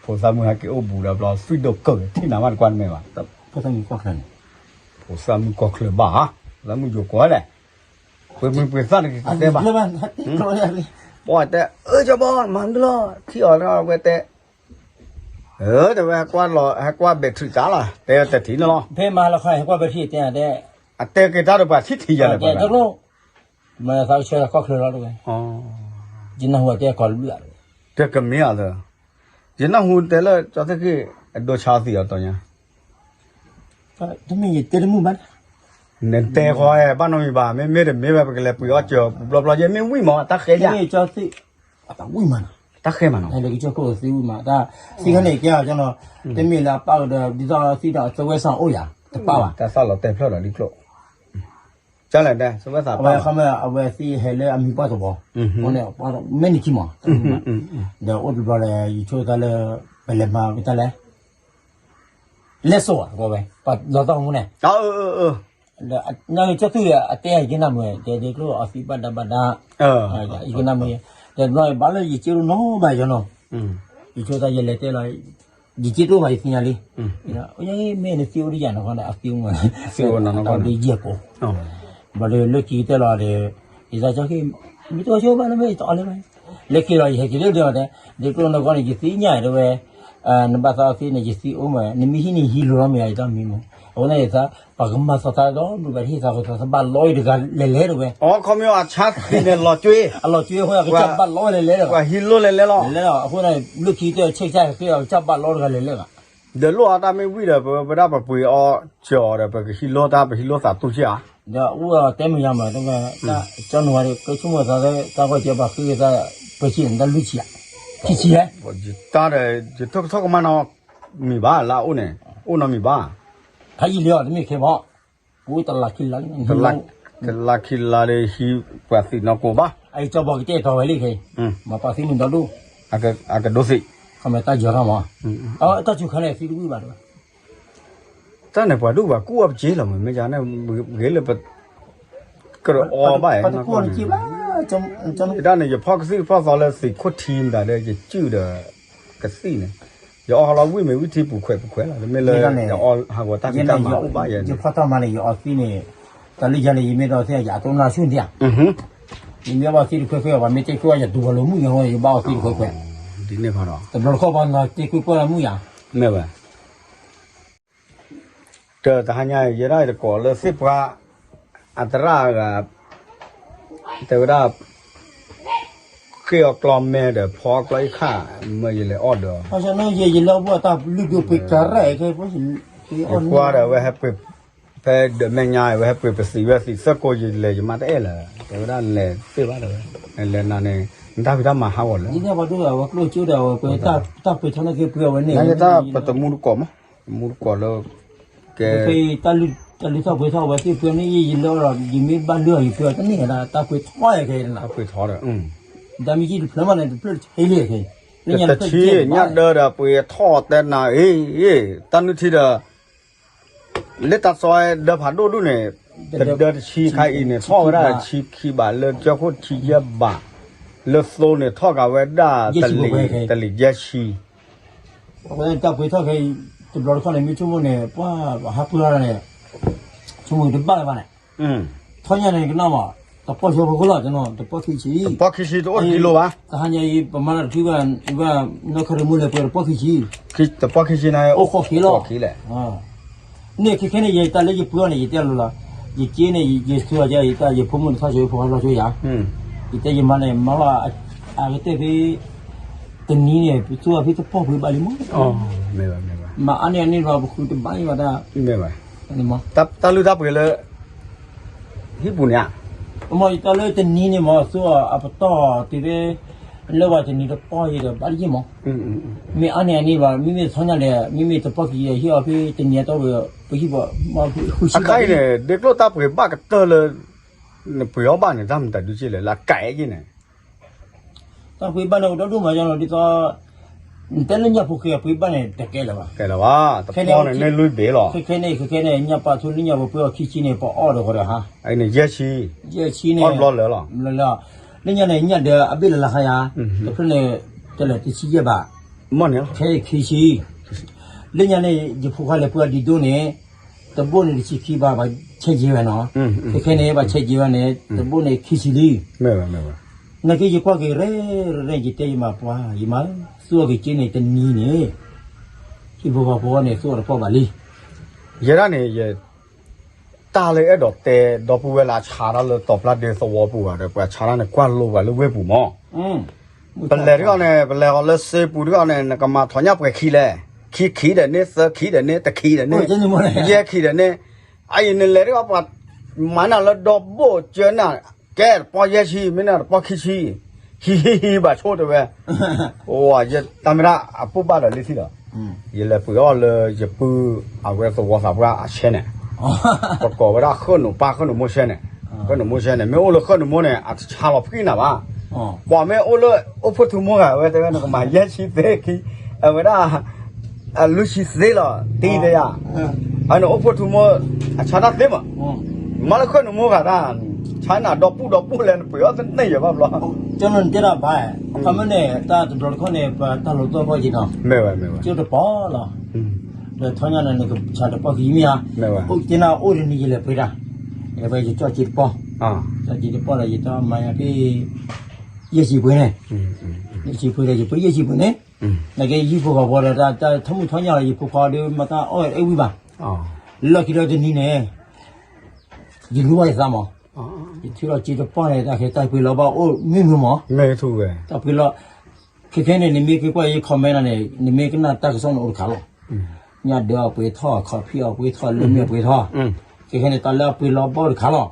ဖိသၣ်မုၣ်ဟဲက့ၤအိၣ်ဘူးဒီးဘျီ free ဒိၣ်ကၢၢ်ထံၣ်နၤမးတကွၢ်တမ့ၢ်ဘၣ် ဖိသၣ်မုၣ်ကီၢ်ချၢန့ၣ် ဖိသၣ်မုၣ်ကီၢ်ချၢဘၣ် ဖိသၣ်မုၣ်ယိၤကိးလဲၣ် ပှ့ၤမုၢ်ပှ့ၤသၣ်တဂ့ၤ တဲဘၣ် ပှၤတဲ အၢ ကၠီဘီ မၤမနုၤလီၤ ထံၣ်အီၤလီၤ ဝဲတဲ တဲဝဲဟဲကွၢ်လီၤ ဟဲကွၢ်ဘဲးထံးတၢ်လီၤ တဲတထံၣ်န့ၣ်လီၤ. ဖဲမၤလီၤခီ ဟဲကွၢ်ဘဲးထံးတဲတဲ အတဲက့ၤတၢ်ဒီးပှၤထံၣ်ထံၣ်ယၤလၢပှၤ တဲတကျိၣ်မၤသးကဆၢကီၢ်ချၢလီၤတဲဝဲ ယနၢ်ဟူအတဲကီးလၢဘျုးဧါ တဲကမ့ၢ်အသၢ ယနၢ်ဟူတဲလၢကၠီသ့ၣ်ဃ့ၣ် အဒိဆါအီၤသံးအီၤတီၤညါ တမ့ၢ်ယတဲတမုာ်ဘၣ် နတဲဃီ ဘၣ်နီတမံၤဘၣ် မ့မ့ၢ်တမ့ၢ်ဝဲ ပကလဲၤပှ့ၤအီၣ်စၢၤပူၤဘျီဘျီ ယမ့ၢ်ဝံၣ်မး တၢ်ဃဲယၤ တၢ်ဃဲမးနီၤ သံခါန့ၣ်ကဲအီၤနီၤ တမ့ၢ်လၢအပၢ်ကဒီး ဒ်သိးသံဒီးသဝဲစၢ်အိၣ်ယၤ တပၢ်ဘၣ် တၢ်သးလီၤတဲာ်ဖျၢၣ်ဒီးလံကျိၣ် ကလဲၤတဲ သဝဲစၢ်ပၢ် အဝဲသံဟဲလၢအမံၤပှၢ်သဝီ အဃိန့ၣ် မဲာ်နံၤခံမး ဒီးအိၣ်တဘျီဒီး ယဆိကမိၣ်သးလၢ ပလဲၤမၤကတၢ်လဲၣ် လဲၣ်စိဝဲ ပှၤလီၤသီမူန့ၣ် ဒီးကၠီသူၣ်အတဲယကနၣ်မုာ် တဲဒ်ကျိၣ်အသံဘၣ်ဒါဘၣ်ဒါ ယကနၣ်မုာ် တဘျီဘၣ်လၢယစ့ဒိၣ်နီၤဘၣ်ယနီၤ ယဆိကမိၣ်သးယလဲၤတဲလီၤ ယစ့ဒိၣ်ဘၣ်ယသ့ၣ်ညါလံ မ့ၢ်နသံအိၣ်ဒ်ယၤနီၤ အသံအိၣ်မး အသံအိၣ်နီၤ ဒ်ယဲၢ်ကိး ဘၣ်ဒီးလၢခံကတၢၢ်လီၤဒီး ယသးကၠီခံ မ့ၢ်တဝဲဆိဘၣ်လၢမ့ၢ်ယတအီၣ်လၢၤဘၣ် လၢခံလီၤ ယဟဲက့ၤလၢဒဲးအီၤတဲ ဒ်ကျိၣ်နီၢ်ကီၢ်န့ၣ် ယသ့ၣ်ညါတဲဝဲ နဘၣ်သးအီသံန့ၣ် ယသံအိၣ်မး နမ့ၢ်ဟံးန့ၣ်ဟံးလိၤလီၤမ့ၢ်ယတၢ်မံမး အဃိန့ၣ်ယသး ပှၤကမၤသီသးဒီး ဘျုးဘၣ်ဟ့ၣ်သးဃိသး သဘၣ်လီအံၤတဂၤလဲၤလဲၤတဲဝဲ အီ ခီမ့ၢ်အဆါသံန့ၣ်လီၤကၠွ့ အလီၤကၠွ့အဃိ အကစၢ်ဘၣ်လီဝဲလဲၤလဲၤဒီး ပှၤဟံးလိၢ်လဲၤလဲၤလီၤ လဲၤလီၤ အဃိန့ၣ် လၢခံကတၢၢ်ဆဲးကစၢ်ဟဲဃ့ အကစၢ်ဘၣ်လီတဂၤလဲၤလဲၤဘၣ် ဒီးလိၣ်အီတၢ်မ့ၢ်ဝံၣ်ဒီး ပဝဲဒၣ်ပပှ့ၤအီစၢၤအီၤဒီး ပကဟံးလိၢ်တၢ် ပဟံးလိၢ်သးတူၢ်ဆံၣ်ဧါ ဒီးအိၣ်ဒီးတဲမုာ်ယါမး တမ့ၢ် ကၠီနူၤဝါဒီး ကဆိကမိၣ်သး တၢ်ဂီၢ်ကဲပှၤဃ့သး ပှဲၤဆံန့ၣ် တၢ်လွံၢ်ဆံဧါ ခံဆံဧါ တၢ်ဒီး ယထိၣ်ကထိၣ်ကမၣ်နီတမံၤဘၣ် လၢအအိၣ်န့ၣ် အိၣ်နီတမံၤဘၣ် ဖးယံာ်လံအီၤ တမ့ၢ်ခဲမး ပူတလးခံလါ တလးခံလါဒီး ဟံးပှၤသံးနီၢ်ကိးဘၣ် အကၠီဘီကတဲတီဝဲလံခဲအံၤ မၤပှၤသံးမုၢ်ဒီဒိၣ် အကဒိသံး ခီမ့ၢ်တၢ်ယီၤထီၣ်မး အတၢ်စူၤခါန့ၣ် သံးတဝံၣ်ဘၣ်တဝဲ တၢ်န့ၣ်ပှၤဒိၣ်ပှၤကူၣ်အီၤပစ့လီၤမး မ့ၢ်ယၤန့ၣ် ဂ့ၤလၢပ ကရၢအီဘၣ် တဒၣ်န့ၣ် ယဖီၣ်ကသံၣ်ဖီၣ်သီလၢသံးခိၣ်ထံမတၤဒီး ယစုၣ်ဒီး ကသံၣ်န့ၣ် ယအီဟးလီၤဝံၣ်မ့ၢ်ဝံၣ်ထံပူၤခွဲးပူၤခွဲးလီၤ တမ့ၢ်လၢ ယအီဟးဂီၤတၢ်ဖံးတၢ်မၤအိၣ်ဘၣ်ယဲန့ၣ် ယဖီၣ်တၢ်မၤန့ၣ် ယအီသံးန့ၣ် တၢ်လၢယၤန့ၣ် ယမ့ၢ်ဒီးသ့ၣ်ညါ ယအတိၢ်နီၢ်ဆူၣ်န့ၣ်ဧါ ယမ့ၢ်ဘၣ်သံးတခွဲခွဲ ပှၤမ့ၢ်တဲခွဲဝဲ ယတူၢ်ဘၣ်လီၤမုၢ်ယဲဟီ ယဘၣ်အီသံးတခွဲခွဲ တဘျီတခီၣ်ပှၤနီၤ တဲခွဲခွဲလီၤမုၢ်ယါ မ့ၢ်ဝဲ တတဟါညါ ယဲဒၣ်ယတကိးလၢသ့ၣ်ပှၢ် အသရၣ်ဂၤ တဲဝဲဒၣ် ဃ့အီၣ်ကျီမဲဒီး ဖီအီၣ်ကျီအံၤခါ မ့ၢ်ယလဲၤအီၣ်ဒီး ယလၢအဘူၣ်အတၢ်လုၢ်ဒိၣ်ပှ့ၤကရၢၢ်ခဲ ယကွၢ်ဒီးအဝဲဟဲပှ့ၤ ဖဲဒၢးမဲာ်ညါ အဝဲဟဲပှ့ၤပသံးဝဲသံးသၢကိး ယလဲၤယမါတအဲၣ်လၢၤ တဲဝဲဒၣ်လဲၤသ့ၣ်ဘၣ်တဲဝဲ လဲၤနၤန့ၣ် နတၢ်ဖံးတၢ်မၤဟးဂီၤလၢ နတၢ်ပှ့ၤထီၣ်န့ၣ်က့ၤပှ့ၤအဝဲန့ၣ် နတၢ်ပတမူတကိးမး တမူတကိးလၢ ကဲ တၢ်လုၢ်သီၣ်ပှ့ၤထီၣ်ဝဲသ့ၣ်ပှ့ၤန့ၣ် ယလၢအီၤဒီး ယမ့ၢ်ဘၣ်လုၢ်အီၤ ယပှ့ၤအီၤတန့ၢ်ဒၣ် တၢ်ပှ့ၤထီၣ်ယဲခဲအံၤ တၢ်ပှ့ၤထီၣ်ဒီး တၢ်မ့ၢ်ယံၣ်တဖျၢၣ်မးန့ၣ် တဖျၢၣ်တဆံလံခဲအံၤ တဆံ ညၣ်ဒၢဒီးပှ့ၤထီၣ်တဲနၤ အ့ တၢ်နုၢ်ထံဒီး လၢတၢ်စီဒၢဖးဒိၣ်ဒူၣ်န့ၣ် တဒၢတဆံခါအံၤန့ၣ် ထီၣ်ဝဲဒၣ်တဆံခံဘး လၢကၠီခိၣ်ထံယဲၢ်ဘး လၢသိန့ၣ် ထီၣ်ကးဝဲဒၣ် တလံာ်ယဲၢ်ဆံ အဝဲတၢ်ပှ့ၤထီၣ်ခဲအံၤ တဘျီတခီၣ်န့ၣ် မ့ၢ်ဆိကမိၣ်န့ၣ် ပှၤဟးပှ့ၤထီၣ်န့ၣ် ဆိကမိၣ်တဘၣ်လၢၤဘၣ်န့ၣ် ထီၣ်ညါန့ၣ်ကနၣ်မး တပီၢ်ဆၢဖိခိၣ်လီၤ တပီၢ်ခံဆံ တပီၢ်ခံဆံတအိၣ်တကံလိဘၣ် တဟါညါအံၤ ပမၤတၢ်တထံၣ်ဘၣ် ဝဲနီၢ်ခရံာ်မူလဲၤပှ့ၤတပီၢ်ခံဆံ တပီၢ်ခံဆံန့ၣ် အိၣ်ဃီၣ်ခံလီၤ န့ၣ်ခဲခဲန့ၣ် ယတၢ်လၢယပှ့ၤအီၤန့ၣ် ယတဲလိၤလီၤ ယက့န့ၣ် ယဆူအီၤယတၢ် ယဖိမုၣ်န့ၣ် ထီၣ်ဆိဖိဟးလီၤဆိယၤ ယတဲယမါန့ၣ် မါလီၤ အကတၢၢ်ဖဲ တနံၤန့ၣ် ပသူအီၤဖဲတပီၢ်ပှ့ၤဘၣ်လံမး မ့ၢ်အါန့ၢ်အန့ၣ်လီၤ ပဃုတဘၣ်အံၤဘၣ်တၢ် တၢ်လုၢ်တၢ်ပှ့ၤလၢ ဟံၣ်ပူၤန့ၣ်ဧါ မ့ၢ်ယတၢ်လၢတနံၤန့ၣ်မး သူအီၤအပတီၢ်တုၤဖဲ လၢပှၤတနံၤတပီၢ်ယဲဒီး ဘၣ်တယံာ်မး မ့ၢ်အါန့ၢ်အန့ၣ်ဘၣ် မ့မ့ၢ်ထီၣ်ညါဒီး မ့မ့ၢ်တပီၢ်ခံယဲ ဟ့ၣ်အီၤဖဲတနံၤအတီၢ်ပှ့ၤ ပဟံၣ်ပဃုဆံဘၣ် အခါအံၤန့ၣ် ဒ့ကျိၣ်တၢ်ပှ့ၤဘၣ်ကတၢၢ်လၢ နပှ့ၤအီၣ်ဘၣ်န့ၣ် တၢ်မတၤဒုးက့လဲၣ် လၢအကးအဲၣ်က့န့ၣ် တၢ်ပှ့ၤဘၣ်န့ၣ် အိၣ်ဒီဒူၣ်မး ယနီၤ ဒ်သိး နတဲလၢညၣ်ဖိဃ့အပှ့ၤဘၣ်န့ၣ် တကဲလၢၤဘၣ် ကဲလၢၤဘၣ် တပီၢ်န့ၣ် န့ၢ်လွံၢ်ဘ့ၣ်လီၤ ခဲခဲန့ၣ် ခဲခဲန့ၣ် ညၣ်ပာ်ထူလၢညၣ်ပှ့ၤပှ့ၤအီၣ်ခံဆံန့ၣ် ပအီၣ်ဒီးဃီဒီးဟါ အန့ၣ်ယဲၢ်ဆံ ယဲၢ်ဆံန့ၣ် အီၣ်တဘျီလၢာ်လီၤ လၢညါန့ၣ် ညၣ်ဒၢးအဘ့ၣ်လၢ်လၢ်ခါယၤ တဖျၢၣ်န့ၣ် တဲလၢတဆံယဲၢ်ဘး မ့ၢ်န့ၣ် ခဲအံၤခံဆံ လၢညါန့ၣ် ယဖိခွါလဲၤပှ့ၤအီၤဒံးဒိၣ်န့ၣ် တဘိၣ်န့ၣ်တဆံခံဘး ဘၣ်ဆဲးက့ၤဝဲနီၤ ခဲခဲန့ၣ် ဘၣ်ဆဲးက့ၤဝဲန့ၣ် တဘိၣ်န့ၣ်ခံဆံလံ နာ်က့ယကွၢ်က့ၤရဲၣ်ရဲၣ် ယတဲယမါပှၤ ယမါ သူအီၤက့ၤက့န့ၣ် တနံၤန့ၣ် ဟံၣ်ဖိဃီဖိန့ၣ် သူၣ်အီၣ်တပီၢ်ဘၣ်လံ. ယဲဒၣ်န့ၣ် ယ တၢ်လၢအဲၣ်ဒိးတဲ ဒီပုၢ်ဝဲၢ်လၢအဆါတၢ်လၢတီၤပျၢ်ဒ့သဝီပူၤဂၤဒီး ပှၤဆါတၢ်န့ၣ်ကွၢ်လိပှၤလၢဝ့ၢ်ပူၤမး. ပလဲၤတဂီၢ်န့ၣ် ပလဲၤဃီၤလၢစ့ပူၤတဂီၢ်န့ၣ် နကမၤထီၣ်ညၣ်ပှဲၤခံလဲၣ်, ခံခံဒီးန့ၣ် သၢခံဒီးန့ၣ် တခံဒီးန့ၣ် ယဲၢ်ခံဒီးန့ၣ်, အအံၤနလဲၤတဂီၢ် ပှၤမၤနၢ်လၢဒီဘိၣ်ကၢနၢ် ကဲတပီၢ်ယဲၢ်ဆံ မ့ၢ်နၢ်တပီၢ်ခံဆံ, ဟံဟံဟံဘၣ်ဆိတဝဲ, အိ ယတၢ်မ့ၢ်ဒၣ်အပိၢ်ဘၣ်ဒီးလၢထံၣ်ဒီး ယလဲၤပှ့ၤအီၣ်လၢယပုၢ်အဝဲသဝီသးပှၢ်အဆဲန့ၣ်, ပကိးဝဲဒၣ်ဃၢၣ်နူာ်ပၢ်ဃၢၣ်နူာ်မိၢ်ဆဲန့ၣ်, ဃၢၣ်နူာ်မိၢ်ဆဲန့ၣ် မ့ၢ်အိၣ်လၢဃၢၣ်နူာ်မိၢ်န့ၣ် အတဆါလီၤဖှံနၤဘၣ်, ပှၤမ့ၢ်အိၣ်လၢအိၣ်ဖှိၣ်ထူမိၢ်ဂၤ အဝဲတဲဝဲနကမၤယဲၢ်ဆံသ့ခံ, အဝဲဒၣ် အလွံၢ်ဆံသ့လီၤ တံၤတယၤ, အန့ၣ်အိၣ်ဖှိၣ်ထူမိၢ် အဆါတၢ်သ့မး, မ့ၢ်လၢဃၢၣ်နူာ်မိၢ်ဂၤတၢ် ဆါနၤဒီပုၢ်ဒီပုၢ်လဲၣ် နပှ့ၤအီၣ်တန့ၢ်ယၤဘၣ်ဘျီ, ကၠီနီၤနတဲဒၣ်ဘၣ်, အခီမ့ၢ်န့ၣ် တၢ်တဘျီတခီၣ်န့ၣ် ပတၢ်လိၤသီၣ်ဖီၣ်က့ၤနီၤ, ကၠီတပီၢ်လီၤ, ဒီးထီညါန့ၣ် နကဆါတပီၢ်ခံမ့ၢ်ဧါ, အိၣ်က့ၤနၤအိၣ်တနံၤယလဲၤပှ့ၤတၢ်, ယဝဲယကၠီၣ်က့ၤတပီၢ်, ကၠီၣ်က့ၤတပီၢ်ဒီး ယတမၤယၤဖဲ ယဲၢ်ဆံပှ့ၤန့ၣ်, ယဲၢ်ဆံပှ့ၤဒီး ယပှ့ၤယဲၢ်ဆံပှ့ၤန့ၣ်, နကဲယဟံၣ်ဖိဃီဖိဒီး တၢ်ထီၣ်မုၢ်ထီၣ်ညါလီၤ ယဖိခွါဒီးမၤတၢ်အီၣ်အဲၣ်ဝံၣ်ဘၣ်, လီၢ်ခံဒီးတနံၤန့ၣ် ယလူၤဘၣ်ယသးမး, ယထုးလီၤက့ၤတပီၢ်န့ၣ် တၢ်ခဲတၢ်ပှ့ၤလီၤဘၣ်အိၣ်မုာ်မုာ်မး, တၢ်ပှ့ၤလီၤ, ခဲခဲန့ၣ် နမ့ၢ်က့ၤကွၢ်ယ comment န့ၣ် နမ့ၢ်ကနၣ်တၢ်ကစီၣ်န့ၣ်အိၣ်တခါလီၤ, ညၣ်ဒၢအပှ့ၤထီၣ် ခီဖံၣ်အပှ့ၤထီၣ် လၢမ့ၢ်အပှ့ၤထီၣ်, ခဲခဲန့ၣ် တၢ်လၢအပှ့ၤလီၤဘၣ်အိၣ်တခါလီၤ,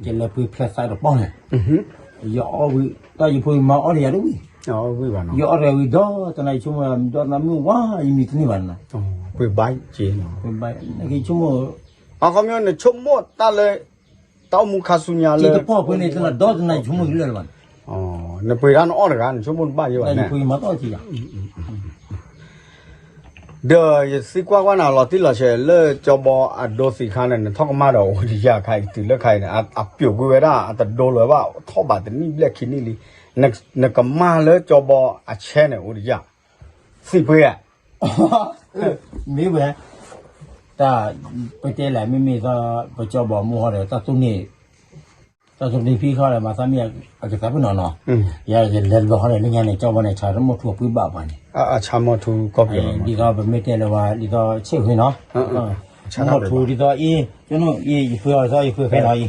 ယလဲၤပှ့ၤဖျဲးသးတပီၢ်န့ၣ်, ယအီၣ်ဝံၣ် တၢ်ယဖိမၤအီၣ်ဒီးယၤတဝံၣ်, ယအီၣ်တဂၤဝံၤဒီးတနၤယဆိကမိၣ် ဒီးနမုၢ်ဝါယမံၤတန့ၢ်ဘၣ်နၤ, ပှ့ၤဘၣ်က့ၤ, နဆိကမိၣ် အခီပညီနဆိကမိၣ်တၢ်လၢ တၢ်အိၣ်မူခါဆူညါလၢ က့ၤတပီၢ်ပှ့ၤန့ၣ် တနၤဒီတနၤယဆိကမိၣ်လၢာ်လၢၤဘၣ်န့ၣ်, နပှ့ၤတၢ်နအီၣ်တဂၤ နဆိကမိၣ်တဘၣ်ယဲဘၣ်န့ၣ်, ဒီးယသံကွၢ်ကွၢ်နၤလီၤတံၢ်လီၤဆဲးလၢကၠီဘီအဒိသံးခါန့ၣ် နထီၣ်ကမၣ်ဒီးအိၣ်တယၢ်ခါအံၤ တုၤလၢခါအံၤန့ၣ် အပျိာ်ကွံာ်ဝဲဒၣ် အတဒိလၢၤဘၣ် ထီၣ်ဘးတနံၣ်ဘျဲၣ်ခံနံၣ်လံ, နကမၢ်လၢကၠီဘီအဆဲန့ၣ်အိၣ်တယၢ်, သံးပှ့ၤဧါ မ့ၢ်ဝဲ, တၢ် ပတဲလဲၣ် မ့မ့ၢ်သီ ပကၠီဘီမူဟီဒီး တၢ်သူန့ၣ်, တၢ်သူန့ၣ်ဖံးခီဒီး မၤသးမ့ၢ်အကသးပ့ၤနီၣ်နီၤ, ယလဲၤတဘျီဃီဒီး လၢညါန့ၣ် ကၠီဘီန့ၣ် ဆါတမိၢ်ထူအပှ့ၤဘၣ်ပှၤန့ၣ်, အဆါမိၢ်ထူကီၢ်ပယီၤလီၤ, ဒ်သိးပမ့ၢ်တဲလၢၤဝဲ ဒ်သိးဆ့ၣ်ဃ့နီၤ, မိၢ်ထူဒ်သိးအံၤ ကၠီနီၤအံၤ ယဃ့အီၤဒ်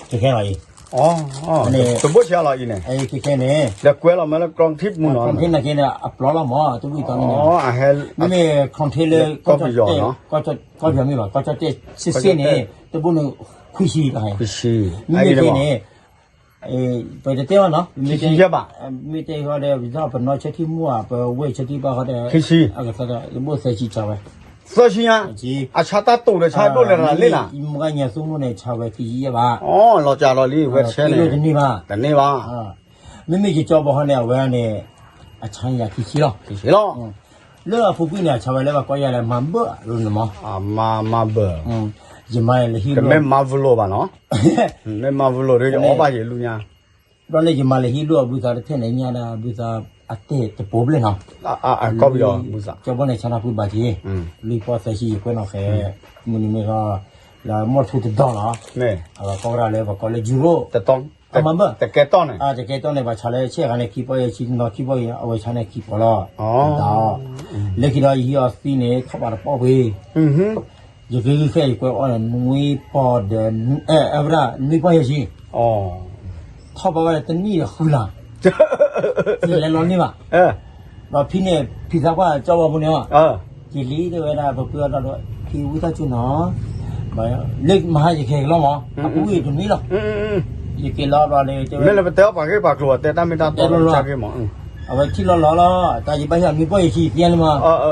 သိး ယဃ့ခဲလီၤအံၤ, ယဃ့လီၤအံၤ, တဘိဆါလီၤအံၤန့ၣ်, ခဲခဲန့ၣ်, ဒီးကွဲလီၤမ့ၢ်လၢ ကီၢ်ထံၣ်မူနီၤ, ကီၢ်ထံၣ်န့ᣣ်က့န့ၣ် အပျီလီၤမး တဝံၣ်တီန့ၣ်, မ့မ့ၢ် ကီၢ်ထံၣ်လၢ ကီၢ်ပယီၤနီၤ, ကီၢ်ပယီၤမ့ၢ်ဘၣ် ကီၢ်ကၠီၣ်တဲၣ်စ့ၢ်စ့ၢ်န့ၣ် တဘိန့ၣ် ခွံဆံလီၤ, ခွံဆံ, မ့မ့ၢ်ခဲန့ၣ် ပတတဲဘၣ်နီၤ, မ့မ့ၢ်တဲဃီဒီး ပနီၢ်ဆၢထံမူဧါ ပဝဲၢ်ဆၢထံဘၣ်ဃီဒီး အကသးဒီး တဘိသၢဆံဆါဝဲ, သၢဆံညါ, အဆါတၢ်တိာ်ဒီးဆါဒိၣ်လဲၣ်တဂၤလံနၤ, မုၢ်ဂၤညါသူမူန့ၣ် ဆါဝဲခံဆံယဲၢ်ဘၣ်, လီၤကၢ်လီၤလံ ဝဲဆဲန့ၣ်, တန့ၢ်ဘၣ်, မ့မ့ၢ်ယကၠီဘီဟီန့ၣ် အဝဲန့ၣ် အဆါယၤခံဆံလီၤ, လၢအပူၤကွံာ်န့ၣ် အဆါဝဲလၢပှၤကိးယၤလၢ မၤဘၢၣ်လီၤန့ၣ်မး, မၤဘၢၣ်, ယမၤလၢဟံၣ်လိၣ်, မ့ၢ်မၤဝဲလိၣ်ဘၣ်နီၤ, မ့ၢ်မၤဝဲလိၣ်ဒီး ယအီၣ်ဘၣ်ယလူညါ, ဘျီန့ၣ် ယမၤလၢဟံၣ်လိၣ်အဘုသးတထဲန့ၣ် ညါဒၣ်ဘုသးအတဲတပိၤဘျဲၣ်နီၤ, ကၠီဘီန့ၣ် ဆါတၢ်ဖုဘၣ်က့ၤ, လွံၢ်ပီၢ်သၢဆံ ယကွဲးနီၣ်ဃဲ, မုၢ်နံၤမ့ၢ်ထီၣ် လၢမိၢ်ထူတဒီလီၤ, အဝဲကိးဝဲဒၣ်လၢပှၤကိးလၢ ယူရိ, မၤဘၢၣ်, တကဲတီၢ်န့ၣ် ပှၤဆါလၢဆဲးဂၤန့ၣ် ခံပီၢ်ယဲၢ်ဆံ နီၤခံပီၢ်ယဲၢ် အဝဲဆါန့ၣ်ခံပီၢ်လီၤ, လၢခံဒီးယဟံၣ်အီၤသံန့ၣ် ထီၣ်ဘးတပီၢ်ပှ့ၤ, ယဂ့ၤဂ့ၤဃဲ ယကွဲးအီၣ်န့ၣ် နွံပီၢ်ဒီး အဝဲဒၣ် နွံပီၢ်ယဲၢ်ဆံ, ထီၣ်ဘးဝဲတနံၣ်ဒီးဃုလါ, ယလဲၤလီၤန့ၢ်ဘၣ်, ဒီးဖံန့ၣ် ဖံသးပှၢ်ကၠီဘီဖိန့ၣ်, ယလံတဲဝဲဒၣ် ပပှ့ၤအီၤဒီး ဖံဝံသးစူၤနီၤ, လၢမဟါယကဟဲက့ၤလီၤမး အပူၤဝံၤတနွံလီၤ, ယက့ၤလီၤဘျီဒီး မ့ၢ်လၢပတဲအီၣ်ပှၤဂ့ၢ်ပှၤကျိၤ တဲတၢ်မ့ၢ်တၢ်တီလီၤ, အဝဲထံၣ်လီၤလီၤလီၤ တၢ်ယဘၣ်ဟ့ၣ်အီၤနွံပီၢ်ယဲၢ်ဆံသ့န့ၣ်မ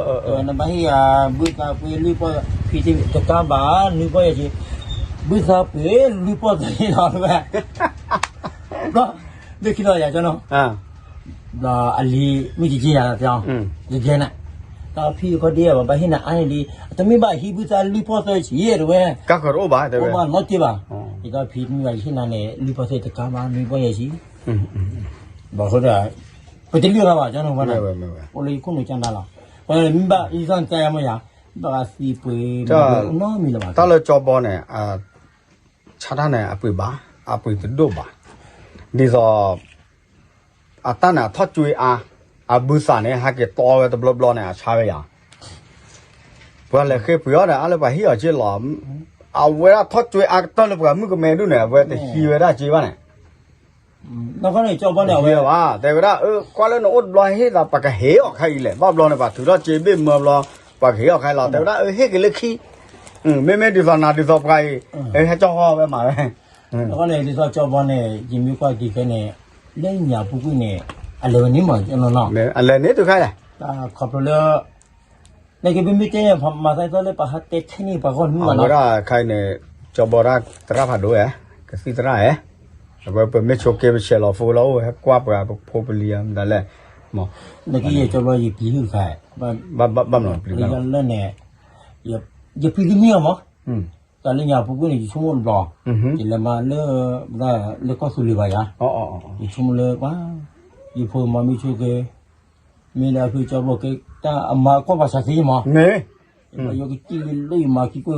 း, နဘၣ်ဟ့ၣ်အဘုသးပှ့ၤလွံၢ်ပီၢ် ဖံတကါဘၣ် နွံပီၢ်ယဲၢ်ဆံ, ဘုသးပှ့ၤလွံၢ်ပီၢ်သၢဆံလီၤဝဲ, ဘျီ လၢခံလီၤယၤကၠီနီၤ ဘျီအလံၤမုၢ်ကက့ယၤတဲအီၤ, ယကဲနၤ, တၢ်ဖံခီဒ့ဘၣ် ဘၣ်ဟ့ၣ်နၤအါန့ၣ်လံ, တမ့ၢ်ဘၣ်ဟံးဘုသးလွံၢ်ပီၢ်သၢဆံတဲဝဲ, အိၣ်ဘၣ်နီတ့ၢ်ဘၣ်, ယတၢ်ဖံတမ့ၢ်ဘၣ်ယဟ့ၣ်နၤန့ၣ် လွံၢ်ပီၢ်သၢတကါဘၣ် နွံပီၢ်ယဲၢ်ဆံ, ဘၣ်ဃိဒီး ပတလုၢ်ထီၣ်ဘၣ်ကၠီနီၤ, အိၣ်လၢယခိၣ်နူာ်ကၠီနၤလီၤ, ပမ့ၢ်ဘၣ်ယသီၣ်နတၢ်ယါမ့ၢ်ယၤ, ဘၣ်သံပှ့ၤမ့ၢ်နီတမံၤလၢၤဘၣ်, တၢ်လၢကၠီဘီန့ၣ် ဆါတၢ်န့ၣ် အပှ့ၤဘၣ်, အပှ့ၤတဒိၣ်ဘၣ်, ဒ်သိး အတၢ်န့ၣ်အထီၣ်ကွံအါ, အဘုသးန့ၣ် ဟဲက့ၤတီဝဲတဘျီဘျီန့ၣ် အဆါဝဲယၤ, ပှၤလဲၤဃ့ပှ့ၤအီၤဒီး အါလၢပှၤဟံးအီၤက့လီၤ. အဝဲဒၣ်ထီၣ်ကွ့အါကတၢၢ်လၢပှၤမုၣ်ကမဲဒူၣ်န့ၣ် အဝဲတဟံးဝဲဒၣ်က့ဘၣ်န့ၣ် တဟံးဝဲဘၣ်. တဲဝဲဒၣ်အၢ ကွၢ်လၢနအိၣ်တဘျီဟ့ၣ်သး ပှၤကဟ့ၣ်အီၤခါအံၤလဲၣ်. ဘၣ်ဘျီန့ၣ် ပှၤထုးထီၣ်က့ဘ့ၣ်မၢဘျီ ပှၤကဟ့ၣ်အီၤခါအံၤလီၤ. တဲဝဲဒၣ်အၢ ဟ့ၣ်က့ၤလၢခံ မ့မ့ၢ်ဒ်သိးနၤဒ်သိးပှၤအံၤ ဟဲကၠီၣ်ဃီဝဲမးဝဲ. န့ၣ်ဒ်သိးကၠီဘီန့ၣ် ယမ့ၢ်ကွၢ်ဒ်ဖဲန့ၣ် လၢညါပူၤကွံာ်န့ၣ် အလဲၤဝဲန့ၣ်မး အလဲၤန့ၣ်တုၤခါလဲၣ်. ခီဖျိလၢ နကမ့မ့ၢ်တဲမၤသးသီလၢပှၤဟးတဲထဲန့ၣ်ပှၤဂီၢ်နုာ်ဘၣ်လီၤ. အဝဲဒၣ်ခါအံၤန့ၣ် ကၠီဘီဒၣ်သရၣ်ဖးဒိၣ်ဝဲ ကသံၣ်သရၣ်ဧဲ. အဝဲပမ့ၢ်ဆိးက့ပဆဲးလီၤဖိလီၤအိၣ် ဟဲကွၢ်ပှၤပဖိပလံၤမတၤလဲၣ်. နကယဲၢ်ကၠီဘီယပျံၤဟုၣ်တခါ ဘၣ်မနုၤပျံၤဘၣ်လၢန့ၣ် ယပျံၤတမံၤအီၤမး တၢ်လၢညါပူၤကွံာ်န့ၣ် ယဆိကမိၣ်တဘျီ ယလဲၤမၤလၢ လၢကီၢ်သူလ့ၤဘၣ်ယၤ ယဆိကမိၣ်လၢပှၤ ယဖိမၤမ့ၢ်ဆိက့ မ့ၢ်လၢအဖုကၠီဘီက့ တၢ်အမၤကွၢ်ပှၤဆးသံမး ယကစံၣ်လၢယမၤခံကွၢ်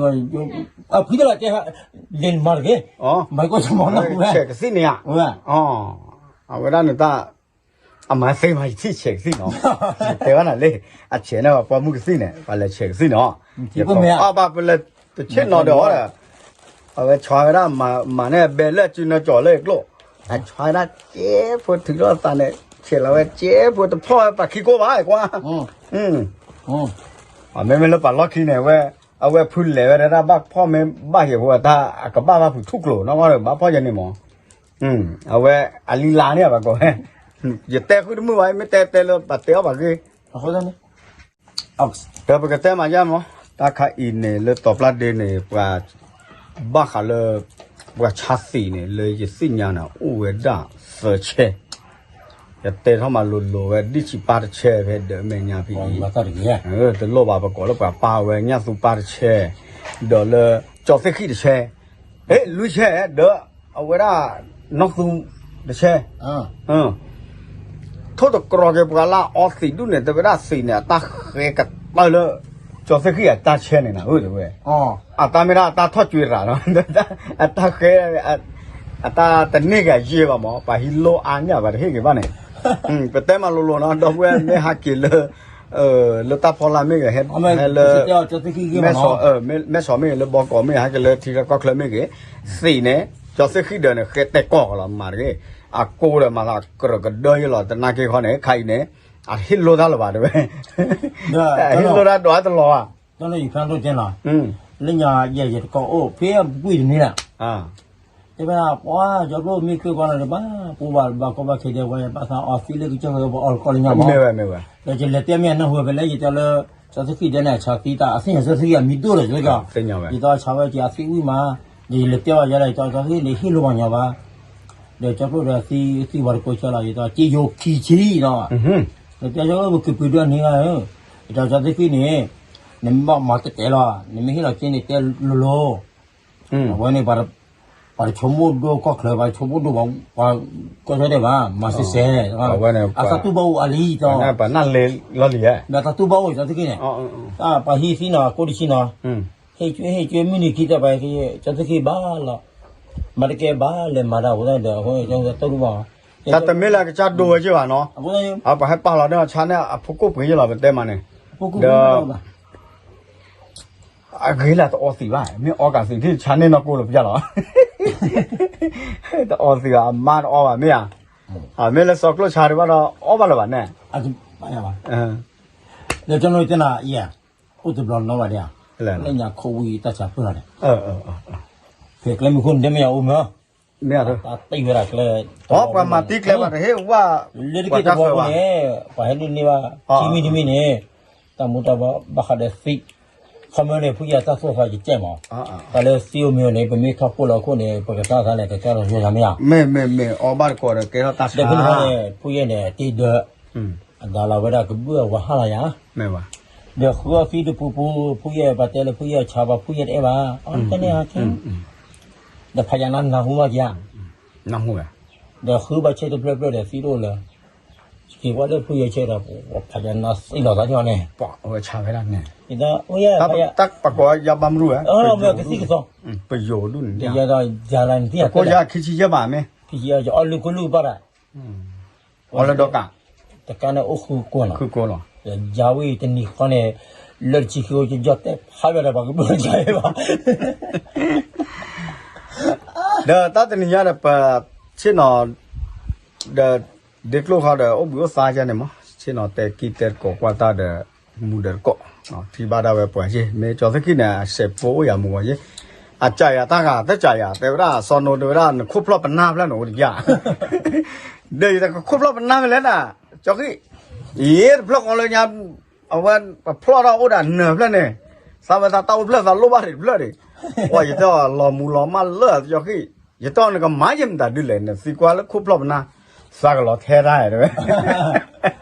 အဖုတလးတဲ လဲၤမၤတဂ့ၤ မၤကွၢ်ဆးမးနီၤဝဲ ဆဲးကသံၣ်န့ၣ်ဧါ ဝဲ အဝဲဒၣ်န့ၣ်တၢ် အမၤသ့မးယထံၣ်ဆဲးကသံၣ်နီၤ တဲဝဲနၤလံ အဆဲးန့ၣ်ပှၤပိာ်မုၣ်ကသံၣ်န့ၣ် ပှၤလဲၤဆဲးကသံၣ်နီၤ ယကိးအီၣ်ဘၣ်ပလဲၤတဆ့ၣ်နီၤဒီးအီၤဒီး အဝဲဆါဝဲဒၣ် မၤန့ၢ်အဘဲလၢအစုနီၤကၠီၤလၢအကျိၣ် အဆါဝဲဒၣ်ကဲဖိထုးထီၣ်သးန့ၣ် ဆဲးလီၤဝဲကဲဖိတဖီၣ်ဝဲပှၤခံကိၢ်ဘၣ်ကွၢ် မ့မ့ၢ်လၢပှၤလီၢ်ခံန့ၣ် အဝဲ အဝဲဖုလဲၤဝဲဒၣ်ဘၣ်ဖီၣ်မ့ၢ်ဘၣ်ယဲၢ်ဖိအတၢ်အကဘၣ်ဘၣ်ဖုးထူၣ်ကျိၤနီၢ်ဂီၢ်ဒီးဘၣ်ဖီၣ်ယဲၢ်န့ၣ်မး အဝဲအလံလါန့ၣ်ဘၣ်ကိးဝဲ ယတဲဃုတမုာ်ဘၣ် မ့ၢ်တဲတဲလၢပှၤတဲအီၣ်ဘၣ်ဂ့ၤ ဒီးပကတဲမၤယါမး တၢ်ခါအံၤန့ၣ် လၢတီၤပျၢ်ဒ့န့ၣ် ပှၤ ဘၣ်ဃးလၢ ပှၤဆါသံးန့ၣ် လၢယသ့ၣ်ညါန့ၣ် အိၣ်ဝဲဒၣ်သၢဆဲ ယတဲထီၣ်မးလိၤလိၤဝဲ ဒ့ၣ်ဆံပၢ်တဆဲဖဲဒီးမဲာ်ညါဖဲအံၤ တလိၣ်ဘၣ်ပကိးလၢပှၤပၢ်ဝဲညၣ်သူပၢ်တဆဲ ဒီးလၢ ကၠီၤသ့ၣ်ဃံၣ်တဆဲ ဟဲ လွံၢ်ဆဲ ဒီး အဝဲဒၣ် နီၢ်သူ တဆဲ ထိၣ်တကြီၤက့ၤပှၤလၢအအီသံးဒူၣ်န့ၣ် တဲဝဲဒၣ်သံးန့ၣ် အတၢ်ဃဲကတၢၢ်လၢ ကၠီၤသ့ၣ်ဃံၣ်အတၢ်ဆဲန့ၣ်နၤဧၢ တဲဝဲ အတၢ်မ့ၢ်ဒၣ်အတၢ်ထီၣ်ကွ့ရၤနီၤ အတၢ်ဃဲ အတၢ်တန့ၢ်က့ၤအယ့ၢ်ဘၣ်မး ပှၤဟံးလိၢ်အါညၣ်ပှၤတဟ့ၣ်က့ၤဘၣ်န့ၣ် ပတဲမၤလိၤလိၤနီၤ ဒီပုၢ်ဝဲၢ်မ့ၢ်ဟးက့ၤလၢ လၢတၢ်ဖီလာ်မ့ၢ်ဂ့ၤ ဟဲလၢ မဲၢ်ဆီးမ့ၢ်ဂ့ၤ လၢဘီကီးမ့ၢ်ဂ့ၤ ဟဲက့ၤလၢထံချၢကီၢ်ချၢမ့ၢ်ဂ့ၤ သံးန့ၣ် ကၠီၤသ့ၣ်ဃံၣ်ဒၢးန့ၣ် ဃဲတဲာ်ကီၢ်ကလီၤမၤတဂ့ၤ အကိးဒီးမၤသးကြၢးကဒၢယလီၤ တနာ်က့ၤခီန့ၣ် ခါအံၤန့ၣ် အဟ့ၣ်လိၢ်တၢ်လၢၤဘၣ်တဲဝဲ အဟ့ၣ်လိၢ်တၢ်ဒွးတလီၤဘၣ် လၢညါယဲၢ်ယတကိးအိၣ် ဖဲအပူၤကွံာ်တမ့ၢ်လၢ တဲဝဲဒၣ် ပှၤကၠီကျိမ့ၢ်ဃ့ကွၢ်လီၤဒီးဘၣ် ပူၤဘၣ်ဘၣ်ကီဘၣ်ခဲဒဲးဝဲ ဘၣ်သးအီသံးလၢကစၢၢ်ဝဲပအီၣ်တကီၢ်လၢညါမး ဒီးယလဲၤတဲမ့ၢ်အနၢ်ဟူဝဲဖဲလၢယတဲလၢ ကၠီၤသ့ၣ်ဃံၣ်ဒၢးန့ၣ် အဆါသံးတၢ် အသ့ၣ်ညါကၠီၤသ့ၣ်ဃံၣ်အမံၤဒိၣ်ဒီးကၠီၤ ယသးဆါဝဲက့ၤအသံးဝံၤမး ဒီးယလဲၤတဲဘၣ်ယၤဒီး ကၠီၤသ့ၣ်ဃံၣ်န့ၣ် ဟ့ၣ်လိၢ်ဘၣ်ညီဘၣ် ဒီးကၠီကျိဒီးသံး သံးပှၤတကိးဆၢလီၤ ယသးက့ယိၤခံဆံလီၤ ဒီးတဲကၠီကျိပက့ၤပှ့ၤဒၢးန့ၢ်ဂၤဧၢ ယသးကၠီၤသ့ၣ်ဃံၣ်န့ၣ် နမ့ၢ်ဘၣ်မၤတတဲလီၤ နမ့ၢ်ဟ့ၣ်လီၤက့န့ၣ်တဲလိၤလိၤ အဝဲန့ၣ် ပှၤတဆိကမိၣ်ဒိကီၢ်ချၢ ပှၤတဆိကမိၣ်ဒိပှၤ ပှၤကီၢ်ဆၢဒဲးဘၣ် မၤစဲးစဲး အသးတူၢ်ဘၣ်အိၣ်အါလံ ပှၤနၢ်လဲၤလီၤလံဧါ ဒီးသးတူၢ်ဘၣ်အိၣ်ကၠီၤသ့ၣ်ဃံၣ်န့ၣ် ပှၤဟံးသံးနီၤ ကိးတဆံနီၤ ဟ့ၣ်ကၠွ့ဟ့ၣ်ကၠွ့မုၢ်နံၤခံသၢဘၣ် ကၠီၤသ့ၣ်ဃံၣ်ဘၣ်လီၤ မၤတကဲဘၣ်လဲၤမၤတၢ်အဃိသတးဒီး အဃိန့ၣ် ကၠီၤသ့ၣ်ဃံၣ်တတူၢ်ဘၣ် တၢ်တမ့ၢ်လၢအကစၢ်ဒိဝဲက့ၤဘၣ်နီၤ အပှၤဟဲပာ်လီၤန့ၢ်အီၤဆါန့ၣ် အဖိကိၣ်ပှ့ၤယ့ၢ်လီၤ ပတဲမးန့ၣ် ဒီး အဂ့ၤလၢတအီသံးဘၣ် မ့ၢ်အီကးသံး ဒ်ဆါန့ၢ်နီၢ်ကိၢ်လၢပယၢ်လီၤ တအီသံးဘၣ် အမါတအီဘၣ်မ့ၢ်ဧါ မ့ၢ်လၢစီၤကျိၣ်ဆါဒံးဘၣ်ဒီး အီဘၣ်လၢၤဘၣ်န့ၣ် ဒီးကၠီၤနတဲနၤ ယဲ အိၣ်တဘျီနီၣ်ဘၣ်ဒံးဧါ လၢညါခိဝံတၢ်ဆါပၢၢ်လီၤန့ၣ် ဖဲကျဲမုၢ်ခိၣ်န့ၣ် တမ့ၢ်ယအိၣ်မ့ၢ် မ့ၢ်တၢ်တ့ဝဲဒၣ်ကျဲ ပှၤမၤတံၤကျဲ ပှၤတဟ့ၣ်ဝၣ် လၢတက့ၢ်တဘျီအဃိန့ၣ် ပှၤဟဲနုာ်န့ၢ်ဘၣ် ခံမံၤတမံၤန့ၣ် တၢ်မူတၢ်ဘၣ်ဘၣ်ဃးဒီးသံး ခီမ့ၢ်န့ၣ် ဖုယဲၢ်တၢ်သိၣ်သးယကဲမး တၢ်လၢသံးအိၣ်မ့ၢ်အိၣ်န့ၣ် ပမ့ၢ်ထီၣ်ဖှိၣ်လီၤအခိၣ်န့ၣ် ပကစၢ်သးန့ၣ် ကကဲထီၣ်ယိယၤမ့ၢ်ဧါ မ့ၢ်မ့ၢ်မ့ၢ် အီဘၣ်တကိးဒီးကဲထီၣ်တၢ်ဆါ ဒီးဖဲန့ၣ်န့ၣ် ဖုယဲၢ်န့ၣ် တ့ဒၢ အဒါလီၤဝဲဒၣ်ကဘုၣ်အဝၤဟၣ်လီၤယၤ ဒီးဃုအီၣ်သံးတပူၤပူၤ ဖုယဲၢ်ပှၤတဲလၢဖုယဲၢ်ဆါဘၣ် ဖုယဲၢ်တအဲၣ်ဘၣ် အီၣ်တန့ၢ်ဟါခဲ ဒီးဖးယၤနၤနၢ်ဟူဘၣ်က့ၤဧါ ဒီးဃုဘၣ်ဆဲးတဖျၢၣ်ဖျၢၣ်ဒီးသံးတအိၣ်လၢၤ က့ၤကွၢ်လၢဖုယဲၢ်ဆဲးဒီး ဖးယၤနၤသံးလီၤသးန့ၣ် ပှၤဝဲဆါဝဲဒၣ်န့ၣ် တၢ်ပကိးယၤဘၣ်မရူၤဧါ ကသံၣ်ကသီ ပယိၤဒူၣ်န့ၣ် ယၤဒီးယၤလၢနသံၣ်အကိးယၤခံဆံယဲၢ်ဘၣ်မ့ၢ် အီၣ်လုၢ်ကလုၢ်ဘၣ်ဒၣ် အီၣ်လၢဒီကး တကးန့ၣ်အိၣ်ဃုကိးနီၤ ယၤဝဲတနံၤဃီန့ၣ် လၢတဆံဃုယယီၢ်တဲဖးဝဲဒီးပှၤကဘၢၣ်ကဘၢၣ်ဘၣ် ဒီးတၢ်တနံၤညါဒီးပဆ့ၣ်နီၤ ဒီး ဒ့ကျိၣ်ခီဒီးအိၣ်ဘှံးအိၣ်သါယါန့ၣ်မး ဆ့ၣ်နီၤတဲကံၢ်တဲတကိးကွၢ်တၢ်ဒီး မူဒီးတကိး ထံၣ်ဘၣ်ဒၣ်ဝဲပှၤယ့ၢ် မ့ၢ်ကၠီသ့ၣ်ခံန့ၣ် အစဲးဖိအိၣ်ယၤမူဂီၤယ့ၢ် အစံးယၤတၢ်ဂၤ တစံးယၤ တဲဝဲဒၣ် စီၤနိတဲဝဲဒၣ် နခိၣ်ဖျီၣ်ပနၢ်ဖျၢၣ်န့ၣ်အိၣ်တယၢ် ဒီးယတကခိၣ်ဖျီၣ်ပနၢ်ဖဲလဲၣ်နၤ ကၠီဃံ ယတဖျီၣ်ဃီလၢညါ အဝဲပဖျီၣ်ထီၣ်အိၣ်ဒၣ်နၢၤဖျၢၣ်န့ၣ် သးဝဲသးတၢ်အိၣ်ဖျၢၣ်သးလိၣ်ဘၣ်တဖျၢၣ်န့ၣ် ပှၤယတလီၤမူလီၤမၢ်လၢကၠီဃံ ယတီၢ်နကမၤယဲၢ်မတၤဒုလဲၣ် နသံကွၢ်လၢခိၣ်ဖျီၣ်ပနၢ် သးကလီၤထဲတၢ်တဲဝဲ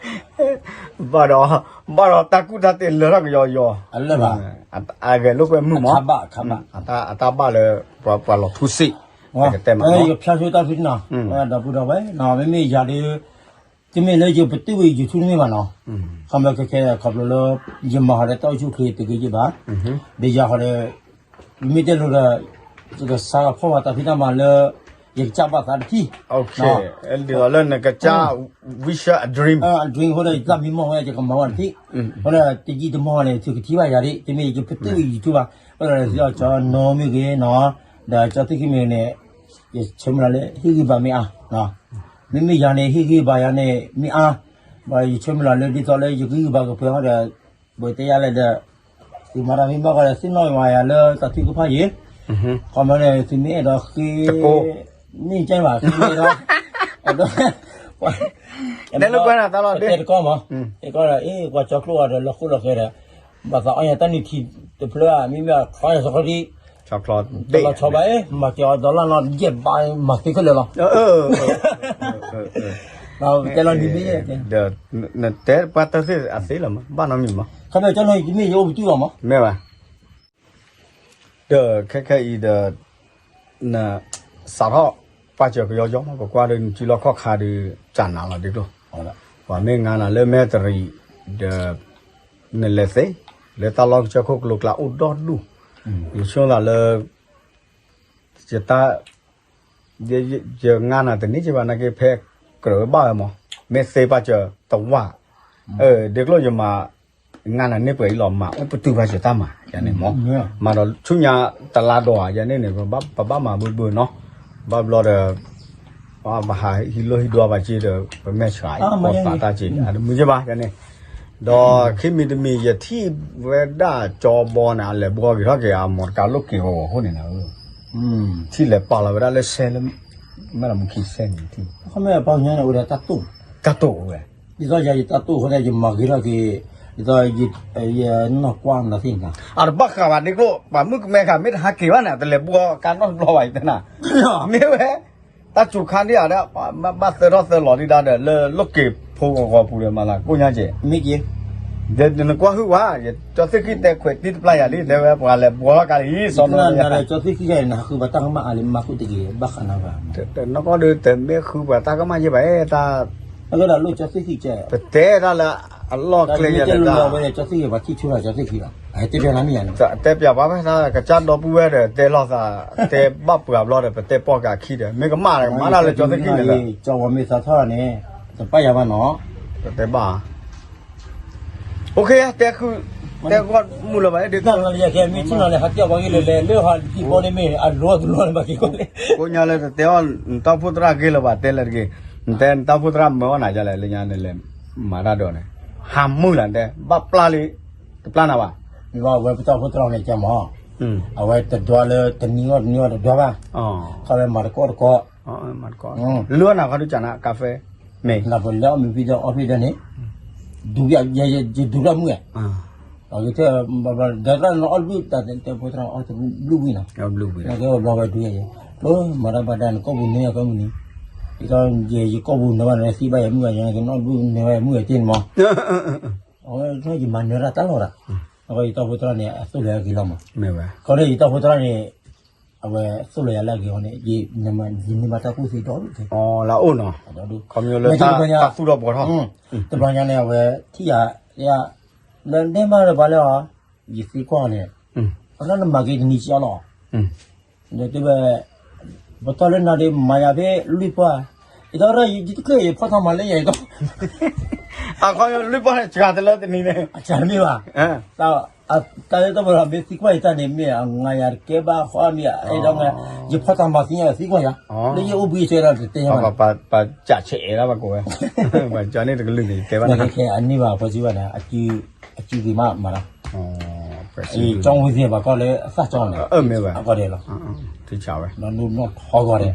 ဘၣ်ဒီး ဘၣ်ဒီးတၢ်ကူၣ်တၢ်တ့လၢထီၣ်ကယီယီ အဂဲၤလိာ်ကွဲမုာ်မး အတၢ်ဘၣ်လၢ ပှၤလီၤထူစ့ၣ် ကတဲမး ယဖျါဆိတၢ်ဖုတနီၤ ဒီပုၢ်ဒီဝဲၢ် မ့မ့ၢ်ယၤဒီး တမ့ၢ်လၢယပတုာ်ဝဲ YouTube တမ့ၢ်ဘၣ်နီၤ ခီမ့ၢ်ခဲခဲခီဖျိလၢ ယမၤဟီဒီးတၢ်အိၣ်ဆူၣ်အိၣ်ချ့တဂ့ၤယ့ၢ်ဘၣ် ဒီးယၤဟီဒီး ယမ့ၢ်တဲလိာ်ဒီး ယကစးထီၣ်ဖီၣ်ဘၣ်တၢ်ဖံးတၢ်မၤလၢ ယကစၢ်ဘၣ်သးတထံၣ် လၢနကစၢ် wish a dream အ dream အဃိဒီး ယတၢ်မံမီၢ်ဝဲ ယကမၤဝဲတထံၣ် အဃိဒီး တယံာ်တမီၢ်န့ၣ် သုကထံၣ်ဘၣ်ယၤဒ် တမ့ၢ်ယကပတုာ်ဝဲ YouTube ဘၣ် အဃိဒီး ကၠီနီမ့ၢ်ဂ့ၤနီၤ ဒီးကၠီသ့ၣ်ခံမ့ၢ်ဂ့ၤန့ၣ် ယဆၢမုၢ်လၢ်လၢဟ့ၣ်ဂံၢ်ဘါမ့ၢ်အါ မ့မ့ၢ်ယၤန့ၣ် ဟ့ၣ်ဂံၢ်ဘါယၤန့ၣ် မ့ၢ်အါ ဘၣ်ယဆၢမုၢ်လၢ်လၢဒ်သိးလၢယကဂံၢ်ဘါကပှဲၤဟီဒီး ပတဲယၤလဲၣ်ဒီး သုမၤတၢ်မ့ၢ်ဘၣ်ဃီဒီး သုနီၣ်မၤယၤလၢတၢ်ထုကဖၣ်ယ့ၣ် ခီမ့ၢ်န့ၣ် သုမ့ၢ်အဲၣ်ဒိးဃ့ မ့ၢ်ကဲဘၣ် သုမ့ၢ်အဲၣ်ဒိး တဲလၢကွဲနၤတၢ်လီၤဒ့ တဲတကီၢ်မး တဲကီၢ်ဒီး အ့ ကွၢ်ကၠီကျိၣ်အီၤဒီး လီၤဃိလီၤဃဲဒီး ဘၣ်သးအီၣ်ညါတၢ်နုၢ်ထံတဖျၢၣ်ဧါ မ့မ့ၢ်ချီယၤစီခီဒံ တလီၤဆီဘၣ်အ့ မၤကဲအီၤဒီလၣ်နီၤ ယဲၢ်ဘးမၤသ့ခဲလၢာ်လီၤ တဲလီၤနံၤမ့ၢ် ဒီးနတဲပှၤတၢ်သ့ၣ်အသ့လီၤမး ဘၣ်နီတမံၤမး ခီဖျိကၠီနီၤ တမ့ၢ်ယအိၣ်ပတုာ်ဘၣ်မး မ့ၢ်ဘၣ် ဒီးခဲခဲအံၤဒီး န စးထီၣ်ပာ်စၢၤကယီယီမး ပကွၢ်ဒီးနစုလီၢ်ခီၣ်ခါဒီး ကနၤလီၤဒ်သိး ပှၤမ့ၢ်ငါနၤလၢမဲာ်တရံး ဒီး နလဲၤသ့ လၢတၢ်လီၢ်ကစၢၢ်ခိၣ်ကျိကျါအိၣ်ဒီဒူၣ် ယဆိသးလၢ ယတၢ် ယငါနၤတန့ၢ်က့ဘၣ်နာ်က့ ဖဲကြၢးဝဲဘၣ်ဝဲမး မ့ၢ်သ့ပာ်စၢၤတဝၢ် ဒ်ကျိၣ်ယမၤ ငါနၤန့ၢ်ပှဲၤအံၤလီၤ မၤအိၣ်ပတုာ်ပာ်စၢၤတၢ်မၤ ယၤန့ၣ်မး မၤဒီးဆူညါတလါဒီးဧါ ယၤန့ၣ်န့ၣ် ပဘၣ်မၤဘၢဘၢနီၤ ဘၣ်ဘျီဒီး ပဟးဟံးလိၢ်ဟံးဒွါဘၣ်က့ဒီး ပမဲာ်ဆှးအံၤ ပသးတၢ်က့ အတမုာ်က့ဘၣ် ယၤန့ၣ် ဒီးခံမံၤတမံၤ ယထံၣ်ဝဲဒၣ်ကၠီဘီန့ၣ် အလဲၤဘှီက့ၤထီၣ်က့ၤ အမိၢ်တကးလိာ်က့ၤဂီၤဂီၤအဃိန့ၣ်နၤ ထံၣ်လဲၤပာ်လီၤဝဲဒၣ်လၢဆဲလၢ မဲာ်လီၤမူခံဆဲန့ၣ် ခီမ့ၢ်ပှၤကညီန့ၣ် အိၣ်ဒီးတၢ်တိၢ် တၢ်တိၢ်ဝဲ ဒ်သိးယၤယတၢ်တိၢ်အဃိန့ၣ် ယမၤဂ့ၤထီၣ်က့ၤ ဒ်သိး ယနီၢ်ကွၢ်မနုၤသ့ၣ်နၤ အတဘၣ်ဃးဘၣ်ဒ်ကျိၣ် ပှၤမုၣ်ကမဲခါ မ့ၢ်တဟးက့ၤဘၣ်န့ၣ် တလဲၤဘှီကါနီတဘျီဘၣ်အံၤတဲနၤ မ့ၢ်ဝဲ တၢ်စူၤခါဒ်အံၤဒီး ဘၣ်သၢထီၣ်သၢလီၤဒံးဒီး လၢလိၣ်က့ၤဖိဂီၤဂီၤပူၤဒီးမၤသးကိၣ်ညါကဲး မ့ၢ်က့ၤ ဒီးနကွၢ်ဟုၣ်ဝဲ ကၠီသ့ၣ်ခံတဲခွဲးတံၢ်တပျၢ်ယၤလံ တဲဝဲပှၤလဲၤဘှီထီၣ်ကါလံ စီၤနီၤ ကၠီသ့ၣ်ခံယၤ နဟးဃုပှၤတၢ်ကမၣ်အါလံ မၤဃုတက့ၤ ဘၣ်ဃးနၤဘၣ် နီၢ်ကီၢ်ဒုး တမ့ၢ်ဃုပှၤတၢ်ကမၣ်ယဲၢ်ဘၣ် တၢ် အဝဲဒၣ်လိၣ်ကၠီသ့ၣ်ခံကဲး ပတဲတၢ်လၢအလီၢ်ကျဲယၤလၢတၢ် ဝဲဒၣ်ကၠီသ့ၣ်ခံ ပှၤထံၣ်ဆိတၢ်ကၠီသ့ၣ်ခံလီၤ ဟဲတဲပျးနၤမ့ၢ်ယၤန့ၣ် တဲပျးပှၤဖဲသး ကစၢ်ဒီပုၢ်ဝဲၢ်ဒီး တဲလီၤသး တဲဘၣ်ပှၤဘျီဒီး ပတဲပီၢ်ကးခံဒီး မ့ၢ်ကမၣ်ဒီး ကမၣ်တၢ်လၢကၠီသ့ၣ်ခံန့ၣ်လီၤ ကၠီဝဲမ့ၢ်သးထီၣ်န့ၣ် တပၣ်ယၤဘၣ်နီၤ ပတဲဘၣ် အိၣ်ခ့ တဲဃု တဲဂီၢ်မုၢ်လၢၤဘၣ် ဒ်သိး ယကဲမ့ၢ်ထံၣ်နီၤလဲၣ် ဟးတဲပှၤဂ့ၢ်လၢလဲၤလၢဟးတံၢ်ဘီန့ၣ်မ့ၢ် အလိၤတလိၤန့ၣ်ဘၣ်က့ၤကီးလဲၣ် ကိးညါလၢတတဲအီၣ် နတၢ်အိၣ်ဖှိၣ်သရၣ်ဂ့ၢ်လၢၤဘၣ် တဲလဲၣ်တဂ့ၤ နတဲနတၢ်အိၣ်ဖှိၣ်သရၣ်မၢအီၣ်နၤဒ်လဲၣ် လၢညါန့ၣ်လဲၤမၤတၢ်ဒီးန့ၣ် ဟးမုၢ်လၢ်တဲ ဘၣ်ပျၢ်လံ တပျၢ်နၤဘၣ် မ့ၢ်ဘၣ်ဝဲပတၢ်အိၣ်ဖှိၣ်သရၣ်န့ၣ်ကမၣ် အဝဲတဒွးလၢတနံၤအီၣ်တနံၤအီၣ်တဒွးဘၣ် ခီဝဲမၤတကီၢ်တကီၢ် လၢနၤခီဒုးကနၣ် ကါဖဲ မ့ၢ် နပလဲၤအီၣ်မ့ၤဖံဒီးအီၣ်ဖံဒီးန့ၣ် ဒူး ယဒူးထီၣ်မုၢ်ဧါ အဂ့ၤထဲ ဒီးတၢ်နအီၣ်တဘျုး တၢ်တဲဖိသရၣ်အီၣ်တဘျုးဝံၤနီၤ ဘျီဝဲဒူးယဲ မၤတၢ်ဘၣ်ဒါနကီၢ်ပူၤန့ၢ်အကမုၢ်န့ၣ် ဒ်သိးယကီၢ်ပူၤနၢၤဘၣ်နသံဘၣ်ယမုၢ်ဘၣ်ယကနီၣ်ဘျုးနၢၤဘၣ်ယမုၢ်အတ့ၢ်န့ၣ်မး အဝဲယမၤနၢၤတၢ်တၢ်လီၤဒၣ် အဝဲယတၢ်ဖိသရၣ်န့ၣ် အသိၣ်လီၤယၤဂ့ၤလီၤမး ခီဖျိယတၢ်ဖိသရၣ်န့ၣ် အဝဲသိၣ်လီၤယၤလၢအဂ့ၤအီၤန့ၣ် ယန့ၢ်ဘၣ်တၢ်ကူၣ်သ့ဒီဒူၣ် လၢအအိၣ်နီၤ ခီဖျိလၢတၢ်သူၣ်ထီၣ်ဘှီထီၣ် တဘျီညါန့ၣ် အဝဲထံၣ်ယၤ လၢဒဲမးလၢပှၤလၢအီၤ ယသံကွၢ်အီၤန့ၣ် အလီၢ်နမၤက့ၤတနံၤကၠီလီၤ ဒီးတဲဝဲ ပတီၢ်လၢနၤဒီးမၤယၤဖဲလွံၢ်ပှၢ် ယတၢ်ရၢ်ယတကျၢၢ် ယဖီၣ်တၢ်မၤလၢယၤယကီၢ်, အခီလွံၢ်ပီၢ်န့ၣ် စှၤတလၢတနံၤန့ၣ်, အစှၤမ့ၢ်ဘၣ်, တၢ်တၢ်လၢတၢ်ပရၢမ့ၢ်သံကွၢ်ယတၢ်န့ၣ် မ့ၢ်အငါယၤတကဲဘၣ်ဃီမ့ၢ် အဲၣ်ဒိးငါ, ယဖီၣ်တၢ်မၤသံညါသံကွၢ်ယၤ, လၢယအိၣ်ဘှံးယဆၢဒီးတတဲယၤဘၣ်, ပကစးဆဲးအဲၣ်ဒၣ်ဘၣ်ကဝဲ, ပကစးန့ၣ်တကလုာ်န့ၣ် တဲဘၣ်နၤ, အနံၣ်ဘၣ်အဖိစံးဘၣ်န့ၣ် အစုသ့ၣ်မးမၤတၢ် ကၠီဝံသ့ၣ်ဘၣ်ကီၢ်လၢအသၣ်ကၠီန့ၣ်, အၢမ့ၢ်ဝဲ, အကီၢ်ဒဲးလီၤ, ထံဆးဝဲ, နီၢ်နီၢ်ထီကီၢ်ဒဲး,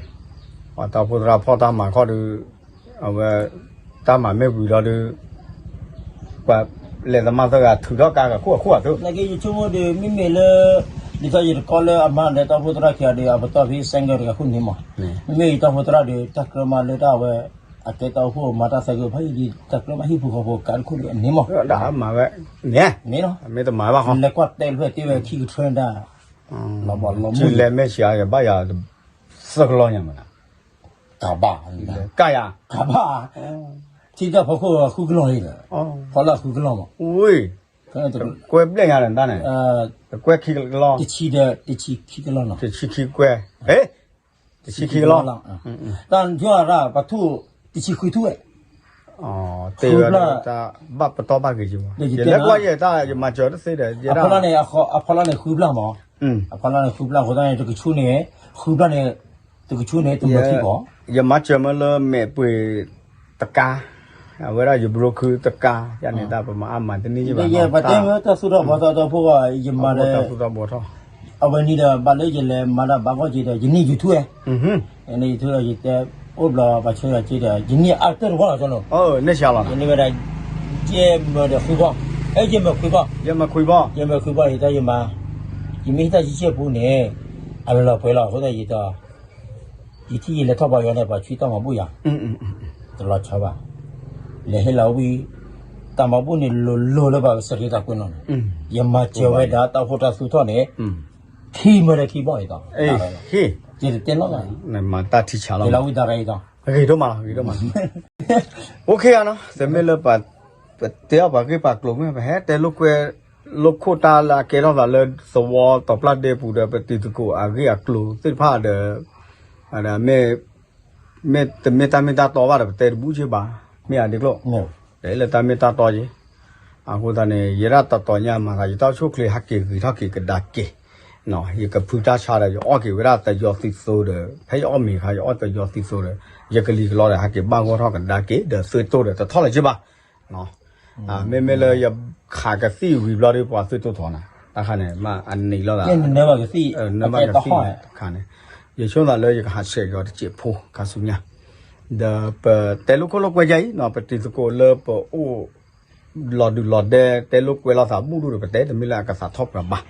ပှၤတၢ်အိၣ်ဖှိၣ်သရၣ်ဖီၣ်တၢ်မၤခီဒီး, အဝဲ, တၢ်မၤမ့ၢ်ဝံၤလီၤဒီး, ပှၤလဲၤသမါသၢဂၤထုးထီၣ်ကါဂၤခိၣ်အခိၣ်အသိး, နာ်က့ယဆိကမိၣ်ဒီး မ့မ့ၢ်လၢ, ဒ်သိးယတကီလၢအမါဒီးတၢ်အိၣ်ဖှိၣ်သရၣ်ခံဂၤဒီး အပတီၢ်ဖဲ single တဂၤခိၣ်န့ၣ်မး, မ့မ့ၢ်ယတၢ်အိၣ်ဖှိၣ်သရၣ်ဒီး တၢ်ကြၢးမၤလၢတၢ်ဝဲ, အကဲတၢ်အိၣ်ဖှိၣ်မၤတၢ်သၢဂၤဖးယံၤဒီး တၢ်ကြၢးမၤဟံၣ်ပူၤဃီပူၤကးတခိၣ်ဒီးအန့ၣ်မး, ဒ်မၤဝဲ, န့ၣ်, မ့ၢ်လီၤ, မ့ၢ်တမၤဘၣ်ဃီ, လဲၤကွၢ်တဲဖျၢၣ်တ့ၢ်ဝဲခံကထၢဒၣ်, လီၤဘီလီၤမုၢ်, လဲၤမ့ၢ်ဆံးအါယဘၣ်ယၤ, သၢကလီၢ်ညါမး, တၢ်ဘၣ်, ကါယၤ, တၢ်ဘၣ်, ထံတၢ်ဖီခိၣ်ဃုကလီၢ်လံ, ဖီလာ်ဃုကလီၢ်မး, ကွဲဘျဲၣ်ညါဒီးတၢ်န့ၣ်, ကွဲခံကလီၢ်, တဆံဒီး, တဆံခံကလီၢ်နီၤ, တဆံခံကွဲ, တဆံခံကလီၢ်, တၢ်ထူၣ်အရၣ်ပထူၣ်, တဆံဃုထူၣ်ဝဲ, တ့ဝဲ, ဘၣ်ပတီၢ်ဘၣ်ဂ့ၤက့ၤမး, ယလဲၤကွၢ်ယဲတၢ်ယမၤစၢၤတသ့ဒီး, အဖီလာ်န့ၣ်, အဖီလာ်န့ၣ်ဃုဘျၣ်မး, အဖီလာ်န့ၣ်ဃုဘျၣ်အဃိသတးန့ၣ် တကဆူန့ၣ်, ဃုဘျၣ်န့ၣ်, တကဆူန့ၣ်တမၢခံဘၣ်, ယမၤစၢၤမ့ၢ်လၢမဲာ်ပှ့ၤတကါ, အဝဲဒၣ်ယဘြိခုတကါ, ယန့ၣ်တၢ်ပမၤအါမးတန့ၢ်ယဘၣ်, ပတဲမ့ၢ်တၢ်သူၣ်ထီၣ်ဘှီထီၣ်တၢ်ဖိဂီၢ် ယမၤဒီး, အဝဲန့ၣ်ဒီး ဘၣ်လၢယလဲၤမၤတၢ်ဘၣ်ဂီၢ်က့ၤဒီး ယန့ၢ် YouTube ဝဲ, ယန့ၢ် YouTube ဒီး ယတဲအိၣ်ဘျီပှၤဆှၢယၤက့ၤဒီး ယန့ၢ်အါတၢၢ်တဝီလီၤကၠီလိၤ, န့ၢ်ဆါလီၤ, ယန့ၢ်ဝဲဒၣ်, ယဲၢ်မၢဒီးဃုဘီၣ်, အဲ ယဲၢ်မၢခွံဘီၣ်, ယဲၢ်မၢခွံဘီၣ်, ယဲၢ်မၢခွံဘီၣ် ယတၢ်ယမၤ, ယမ့ၢ်ဟ့ၣ်တၢ်ယဆဲးပူၤန့ၣ်, အလီၤပှဲၤလီၤအဃိသတးယတ ယထံၣ်ယလဲၤထီၣ်ပှၤယီၤန့ၣ် ပှၤဆှံတၢ်မၤဘူၣ်ယၤ, တလီၤဆီဘၣ်, လဲၤဟ့ၣ်လီၤဝံၤ, တၢ်မၤဘူၣ်န့ၣ်လိၤလိၤလၢပှၤကစၢ်ခရံာ်တၢ်ကွဲးနီၣ်န့ၣ်, ယမၤစၢၤဝဲဒၣ်တၢ်အိၣ်ဖှိၣ်တၢ်သူၣ်ထီၣ်န့ၣ်, ခံမၢဒီးခံဘီၣ်အံၤဒီး, ယတတဲနီၣ်လီၤ, မၤတၢ်ထံဆါလီၤ, ဝံၤဒီး, ဂ့ၤဒိၣ်မးလီၤ, ဂ့ၤဒိၣ်မး, အိၣ်ခ့ဧါနီၤ, တမ့ၢ်လၢပှၤ, ပတဲအီၣ်ပှၤဂ့ၢ်ပှၤကျိၤမ့ၢ် ပဟဲတဲလိာ်ကွဲ, လိာ်ခိၣ်တၢ်လၢအကဲထီၣ်သးလၢသဝီတီၤပျၢ်ဒဲပူၤဒီး ပတံၤသကိးအဂ့ၢ်အကျိၤသ့ၣ်တဖၣ်ဒီး, မ့ၢ်, မ့ၢ်တမ့ၢ်တၢ်မ့ၢ်တၢ်တီဘၣ်ဒီး ပတဲတဘူၣ်က့ဘၣ်, မ့ၢ်ဧါဒ့ကျိၣ်, တလၢတၢ်မ့ၢ်တၢ်တီက့, အဃိသတးန့ၣ် ယဲဒၣ်တတီၤညါမၤသး ယတၢ်အိၣ်ဆူၣ်အိၣ်ချ့ဟဲက့ၤဂ့ၤထီၣ်က့ၤကဒါက့ၤ, ယကဖုတၢ်ဆါဒီး ယအီၣ်က့ၤဝဲဒၣ်သယီၤသံသိဒီး ဖဲယအီၣ်မ့ၤခါ ယအီၣ်သယီၤသံသိဒီး ယကလံၤကလီဒီး ဟဲက့ၤဘၣ်ဂီၢ်ထီၣ်ကဒါက့ၤ ဒီးသုတိၢ်ဒီးတထီၣ်လၢၤက့ဘၣ် မ့မ့ၢ်လၢယခးကသံၣ်ဝံၤဘျီဒီး ပှၤသုးတိၢ်ထီၣ်နၤ တၢ်ခါန့ၣ် မ့ၢ်အနံၤလီၤသး, နၢဘၣ်ကသံၣ်တခါန့ၣ်, ယဆိသးလၢယကဟးဆဲးက့ၤအီၤတစဲးဖိခါဆူညါ, ဒီးပတဲလိာ်ခိၣ်လိာ်ကွဲယါအံၤ ပတံၤသကိးလၢပအိၣ်လီၤဒုးလီၤဒဲ တဲလိာ်ကွဲလိာ်သးဘူၣ်ဒိၣ်ဒီး ပတဲတမ့ၢ်လၢအကသးထီၣ်ပှၤဘၣ်,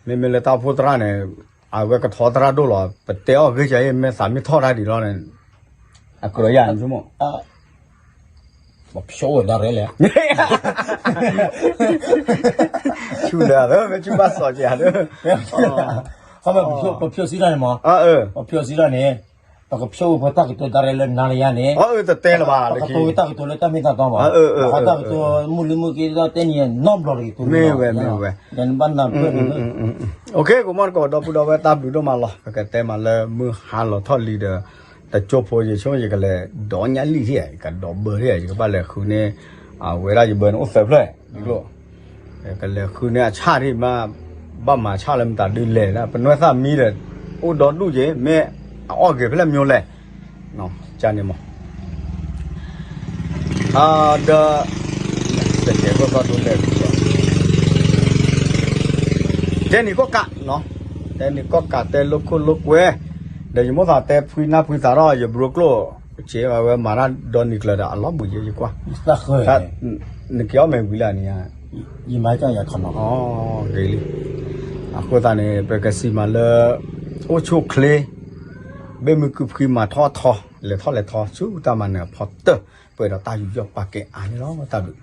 မ့မ့ၢ်လၢတၢ်အိၣ်ဖှိၣ်သရၣ်န့ၣ် အဝဲကထီသရၣ်ဒိၣ်လီၤ ပတဲအီၣ်ဂ့ၢ်ကါအံၤ မ့ၢ်သးမ့ၢ်ထီၣ်တၢ်ဒ်လီၤန့ၣ်, အကြၢးယၤန့ၣ်ဆိကမိၣ်, ပဖျိဝဲဒၣ်ရဲလဲၣ်, ဆူလဲၣ်ဧါ မ့ၢ်ဆူဘၣ်စီၤက့ၤဧါ, ပဖျိစံးတၢ်န့ၣ်မး, ပဖျိစံးတၢ်န့ၣ်, ပကဖျိဝဲပတၢ်ကတိၤဒၣ်ရဲလၢနၤလၢယၤန့ၣ်, တတဲလၢၤဘၣ်, ပကတိၤဝဲတၢ်ကတိၤလၢတၢ်မ့ၢ်တၢ်တီမး, တၢ်ကတိၤမုၢ်လံမုၢ်က့ၤ တၢ်တဲန့ၣ်နီတဘျီတဂ့ၤ, မ့ၢ်ဝဲ, မ့ၢ်ဝဲ, နဘၣ်နၢ်ပၢၢ်န့ၣ်, ကမီၣ်တကိးဒီပုၢ်ဒီဝဲၢ် တၢ်ဘျုးဒိၣ်မးလီၤ, ပကတဲမးလၢမုၢ်ဟါလီၤထီၣ်လံဒီး တကၠိဖိယဆိကမိၣ် ယကလဲၤဒိးညၣ်လံၣ်ထံၣ်, ယကဒိးဘၢထံၣ်, ယကဘၣ်လဲၤဃုန့ၢ်, အဝဲဒၣ်ယဘၢန့ၣ်အိၣ်သၢဖျၢၣ်, ယကလဲၤဃုန့ၢ်အဆၣ်ထံၣ်မး, ဘၣ်မၤဆၣ်လၢမတၤဒုးလဲၤဒၣ် ပနွဲၢ်သၣ်မံဒီး, အိၣ်ဒီဒူၣ်က့ၤ မ့ၢ်အအီၣ်က့ၤဖဲလဲၣ်မၠိလဲၣ်, ကန့ၣ်မး ဒီး, တဲနံၤကီၢ်ကး, တဲနံၤကီၢ်ကး တဲလိာ်ခိၣ်လိာ်ကွဲ, ဒီးယမိၣ်သးတဲဖှံနၢ်ဖှံသးထီၣ် ယဘြိကျိၣ်, က့ၤဝဲမၤတၢ်ဒီနံၤကျၢၤဒီး အလီၢ်ဘှံးယဲယကွၢ်, နက့ၤအီၣ်မ့ၤဝံၤလၢန့ၣ်, ဂ့ၤလံ, အဃိသတးန့ၣ် ပကစံးမးလၢ, အိၣ်ဆူၣ်အိၣ်ချ့, ဘ့ၣ်မုၢ်ကုဖှံမၤထီၣ်ထီ, လဲၤထီၣ်လဲၤထီ ဆူတၢ်မၤနၢၤအဖီတၢၢ်, ပှဲၤဒီးတၢ်ယူးယီၣ်ပာ်ကဲအါန့ၣ်လီၤ, တၢ်ဘျုး